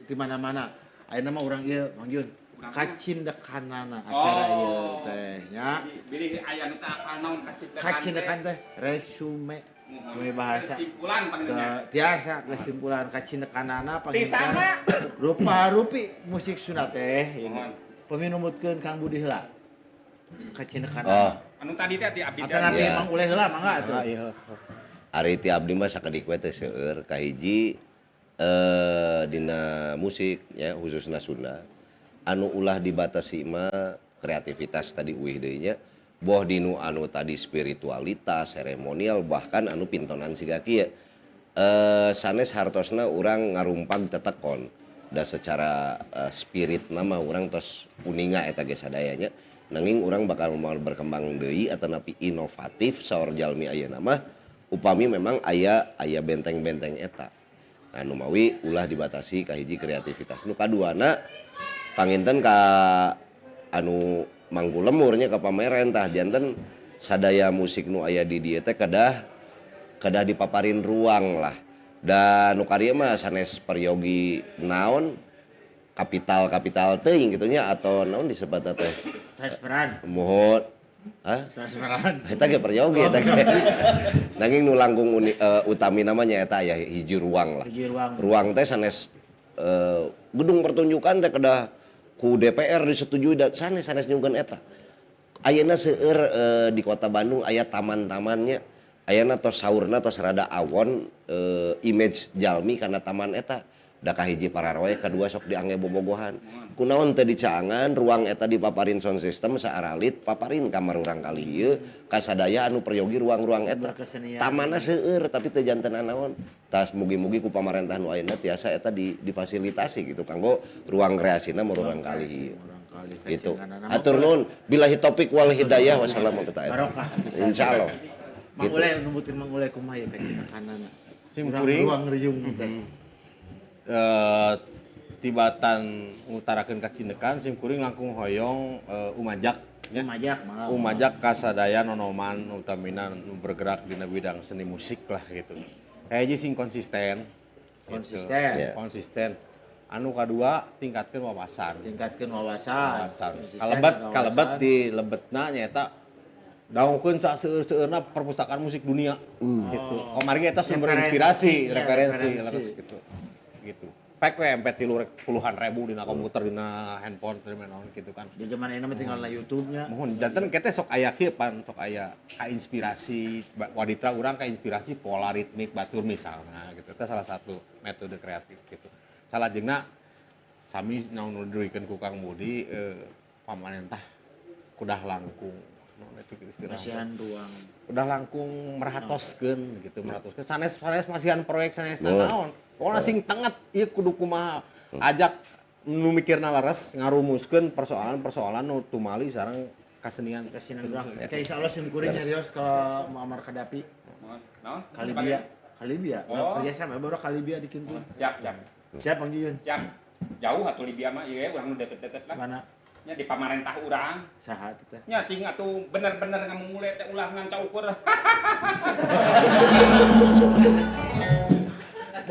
Speaker 2: di mana-mana. Ayeuna mah urang ieu, Mang Jun. Kacindekanana acara
Speaker 1: Oh.
Speaker 2: ieu teh nya.
Speaker 1: Bilih aya nu teu apal naon kacindekan.
Speaker 2: Kacindekan teh resume.
Speaker 1: Mohon.
Speaker 2: Resume bahasa.
Speaker 1: Kesimpulan panggilnya.
Speaker 2: Tiasa kesimpulan kacindekanana
Speaker 1: Di sana.
Speaker 2: Rupa-rupi musik Sunda teh ieu.
Speaker 1: Mohon.
Speaker 2: Pami numutkeun Kang Budi heula. Kacindekanana.
Speaker 4: Oh.
Speaker 1: Anu tadi teh di abdi teh.
Speaker 2: Atanapi
Speaker 4: Iya.
Speaker 2: Mang Uleh heula mangga atuh.
Speaker 5: Ah, iya.
Speaker 4: Ari ti abdi mah sakedik we teh seueur kahiji dina musik ya khususna Sunda anu ulah dibatasi mah kreativitas tadi uih deui nya boh dinu anu tadi spiritualitas seremonial bahkan anu pintonan siga kieu sanes hartosna urang ngarumpag tetekon da secara spirit nama urang tos uninga eta ge sadayanya nanging urang bakal mau berkembang deui atanapi inovatif saur jalmi ayeuna mah upami memang aya aya benteng-benteng eta. Nah, nu mawi ulah dibatasi kahiji kreativitas. Nu kaduana panginten ka anu mangku lemurnya ka pamarentah janten sadaya musik nu aya di dieu teh kedah kedah dipaparin ruang lah. Dan nu karieu mah sanes peryogi naon kapital-kapital teuing kitu nya atau naon disebutna teh
Speaker 2: Transferan.
Speaker 4: Mohon. Hah?
Speaker 2: Transferan.
Speaker 4: Eta ge peryogi eta ge. Nanging nu langkung utami namanya eta aya hiji ruang lah.
Speaker 2: Hiji ruang.
Speaker 4: Ruang teh sanes gedung pertunjukan teh kedah ku DPR disetujui da sanes sanes nyungkeun eta. Ayeuna seueur di kota Bandung aya taman-tamannya. Ayeuna tos saurna tos rada awon image jalmi kana taman eta. Da kahiji pararoe kadua sok diangge bobogohan. Kunaon teu dicaangan ruang eta dipaparin sound system saaralit paparin kamar urang kali ieu kasadaya anu peryogi ruang-ruang eta.
Speaker 2: Berkesenian.
Speaker 4: Tamanna seueur tapi teu janten naon. Tas mugi-mugi ku pamarentah nu ayeuna tiasa eta difasilitasi gitu kanggo ruang kreasina mah urang kali ieu. Gitu. Hatur nuhun billahi taufik wal hidayah wassalamu alaikum.
Speaker 2: Barokah.
Speaker 4: Insyaallah.
Speaker 2: Mang
Speaker 4: Gitu.
Speaker 2: Uleh numutkeun Mang Uleh kumaha ieu kacindekanana.
Speaker 5: Sim
Speaker 2: Urang
Speaker 5: kuring.
Speaker 2: ruang riung teh.
Speaker 5: Tibatan ngutarakeun kacindekan sim kuring langkung hoyong umajak nya.
Speaker 2: Umajak mangga.
Speaker 5: Umajak kasadaya nonoman utamina nu bergerak dina bidang seni musik lah gitu. Kahiji sing konsisten. Gitu.
Speaker 2: Konsisten.
Speaker 4: Ya.
Speaker 5: Konsisten. Anu kadua tingkatkeun wawasan.
Speaker 2: Tingkatkeun wawasan.
Speaker 5: Wawasan.
Speaker 2: Konsisten,
Speaker 5: Kalebet
Speaker 2: wawasan.
Speaker 5: kalebet di lebetna nyaeta dangukeun saseueur-seueurna perpustakaan musik dunia gitu. Kamari eta sumber
Speaker 2: Referensi.
Speaker 5: inspirasi,
Speaker 2: Ya,
Speaker 5: referensi,
Speaker 2: referensi.
Speaker 5: leres gitu. Gitu. Pek we MP3 puluhan ribu dina komputer, dina handphone, dina naon gitu kan.
Speaker 2: Di zaman ayeuna mah tinggal na YouTube-nya.
Speaker 5: Mohon janten kete sok aya kieu pan sok aya kainspirasi waditra urang kainspirasi pola ritmik batur misalnya gitu. Eta salah satu metode kreatif gitu. Salajengna sami naon nu didugikeun ku Kang Budi pamarentah kudah langkung naon itu istilahna.
Speaker 2: Masihan ruang.
Speaker 5: Udah langkung merhatoskeun gitu, merhatoskeun. Sanes sanes masihan proyek sanes
Speaker 4: Betul.
Speaker 5: naon. Pokona sing tenget ieu kudu kumaha ajak nu mikirna leres ngarumuskeun persoalan-persoalan nu tumali sareng kasenian.
Speaker 2: Kasenian urang. Kayak insyaallah sim kuring nyarios ke Muammar Gaddafi.
Speaker 1: Naon?
Speaker 2: Kalibia. Kalibia.
Speaker 1: Oh.
Speaker 2: Urang kerja sama baru Kalibia di Kintu.
Speaker 1: Siap, siap.
Speaker 2: Siap Bang Juyun.
Speaker 1: Siap. Jauh atuh Libya mah ieu urang nu deket-deket lah.
Speaker 2: Mana?
Speaker 1: Nya di pamarentah urang.
Speaker 2: Saha teh?
Speaker 1: Nya cing atuh bener-bener ngamumule teh ulah ngan caukur.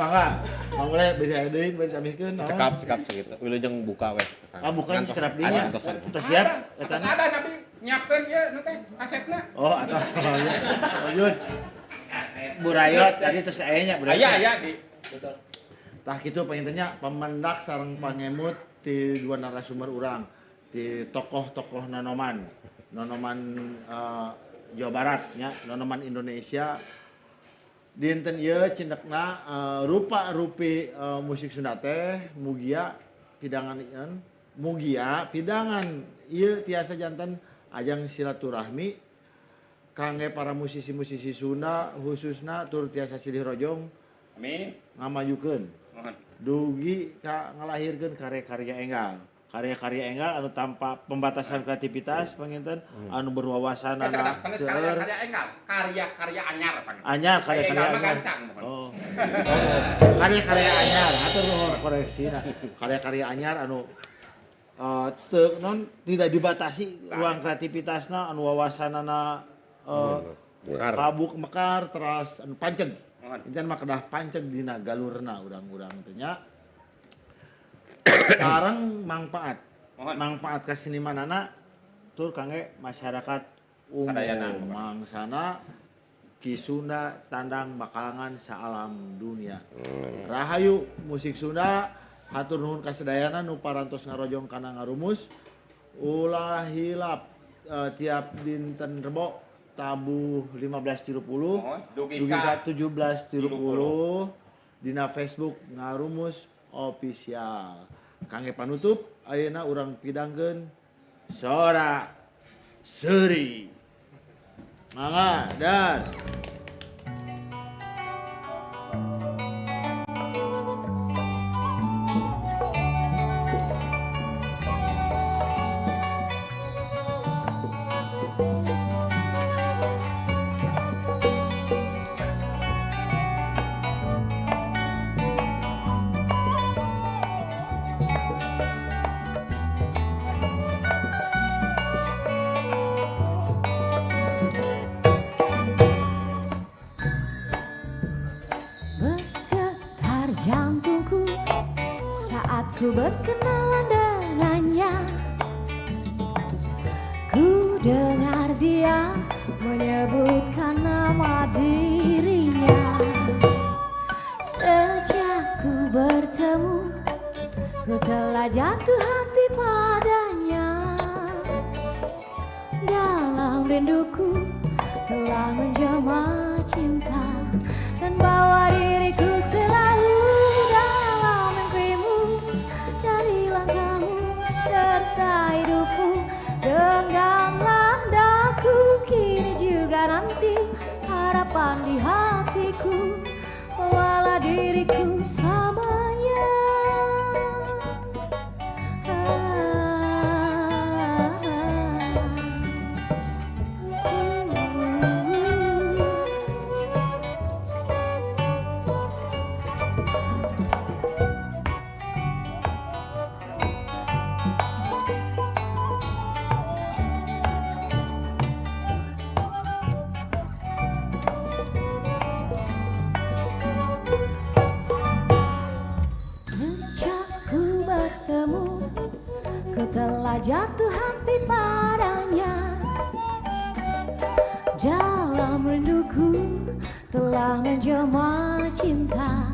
Speaker 2: Mangga, Mang Ule bisa deui bari tamihkeun naon?
Speaker 5: Cekap cekap sakitu. Wilujeng buka weh.
Speaker 2: Ah, bukan sekerap dinya.
Speaker 5: Ada antosan.
Speaker 2: Tos siap eta
Speaker 1: Atos ada tapi nyiapkeun ieu nu teh kasetna.
Speaker 2: Oh, atos soalnya. Bang Jun. Burayot tadi terus aya nya burayot.
Speaker 1: Aya aya di.
Speaker 2: Tah kitu pangintennya pemendak sareng pangemut ti dua narasumber urang, ti tokoh-tokoh nonoman, nonoman Jawa Barat nya, nonoman Indonesia. Dinten ieu cindekna rupa-rupi musik Sunda teh mugia pidangan ieu mugia pidangan ieu tiasa janten ajang silaturahmi kangge para musisi-musisi Sunda khususna tur tiasa silih rojong.
Speaker 1: Amin.
Speaker 2: Ngamajukeun
Speaker 1: Mohon.
Speaker 2: Dugi ka ngalahirkeun karya-karya enggal.
Speaker 3: Karya-karya enggal anu tanpa pembatasan kreativitas panginten, anu berwawasan
Speaker 1: Sanes
Speaker 3: seueur.
Speaker 1: karya-karya enggal, karya-karya anyar panginten.
Speaker 3: Anyar, karya-karya
Speaker 1: Enggal mah
Speaker 3: anyar.
Speaker 1: gancang pokona.
Speaker 3: Oh.
Speaker 2: Karya-karya anyar, hatur nuhun koreksina. Karya-karya anyar anu teu non
Speaker 3: tidak dibatasi ruang kreativitasna, anu wawasanana
Speaker 5: Mekar.
Speaker 2: Tabuk mekar teras anu panceg.
Speaker 1: Mohon.
Speaker 2: Intian mah kedah panceg dina galurna urang-urang teh nya. Sareng mangpaat.
Speaker 1: Mohon.
Speaker 2: Mangpaat ka senimanana
Speaker 3: tur kangge masyarakat umum.
Speaker 1: Sadayana.
Speaker 2: Mangsana Ki Sunda tandang bakalangan saalam dunia. Rahayu musik Sunda, hatur nuhun kasadayana nu parantos ngarojong kana ngarumus. Ulah hilap tiap dinten Rebo tabuh 15.30
Speaker 1: Mohon. Dugi
Speaker 2: dugi
Speaker 1: ka
Speaker 2: ka 17.30 dina Facebook Ngarumus Official. Kangge panutup ayeuna urang pidangkeun Sora Seuri. Mangga dan
Speaker 10: Bergetar jantungku saat ku berkenalan dengannya. Ku dengar dia menyebutkan nama dirinya. Sejak ku bertemu, ku telah jatuh hati padanya. Dalam rinduku telah menjelma cinta dan bawa diriku selalu dalam mimpimu. Cari langkahmu serta hidupmu, genggamlah daku kini juga nanti. Harapan di hatiku, bawalah diriku samanya. Sejak ku bertemu, ku telah jatuh hati padanya. Dalam rinduku telah menjelma cinta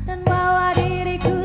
Speaker 10: dan bawa diriku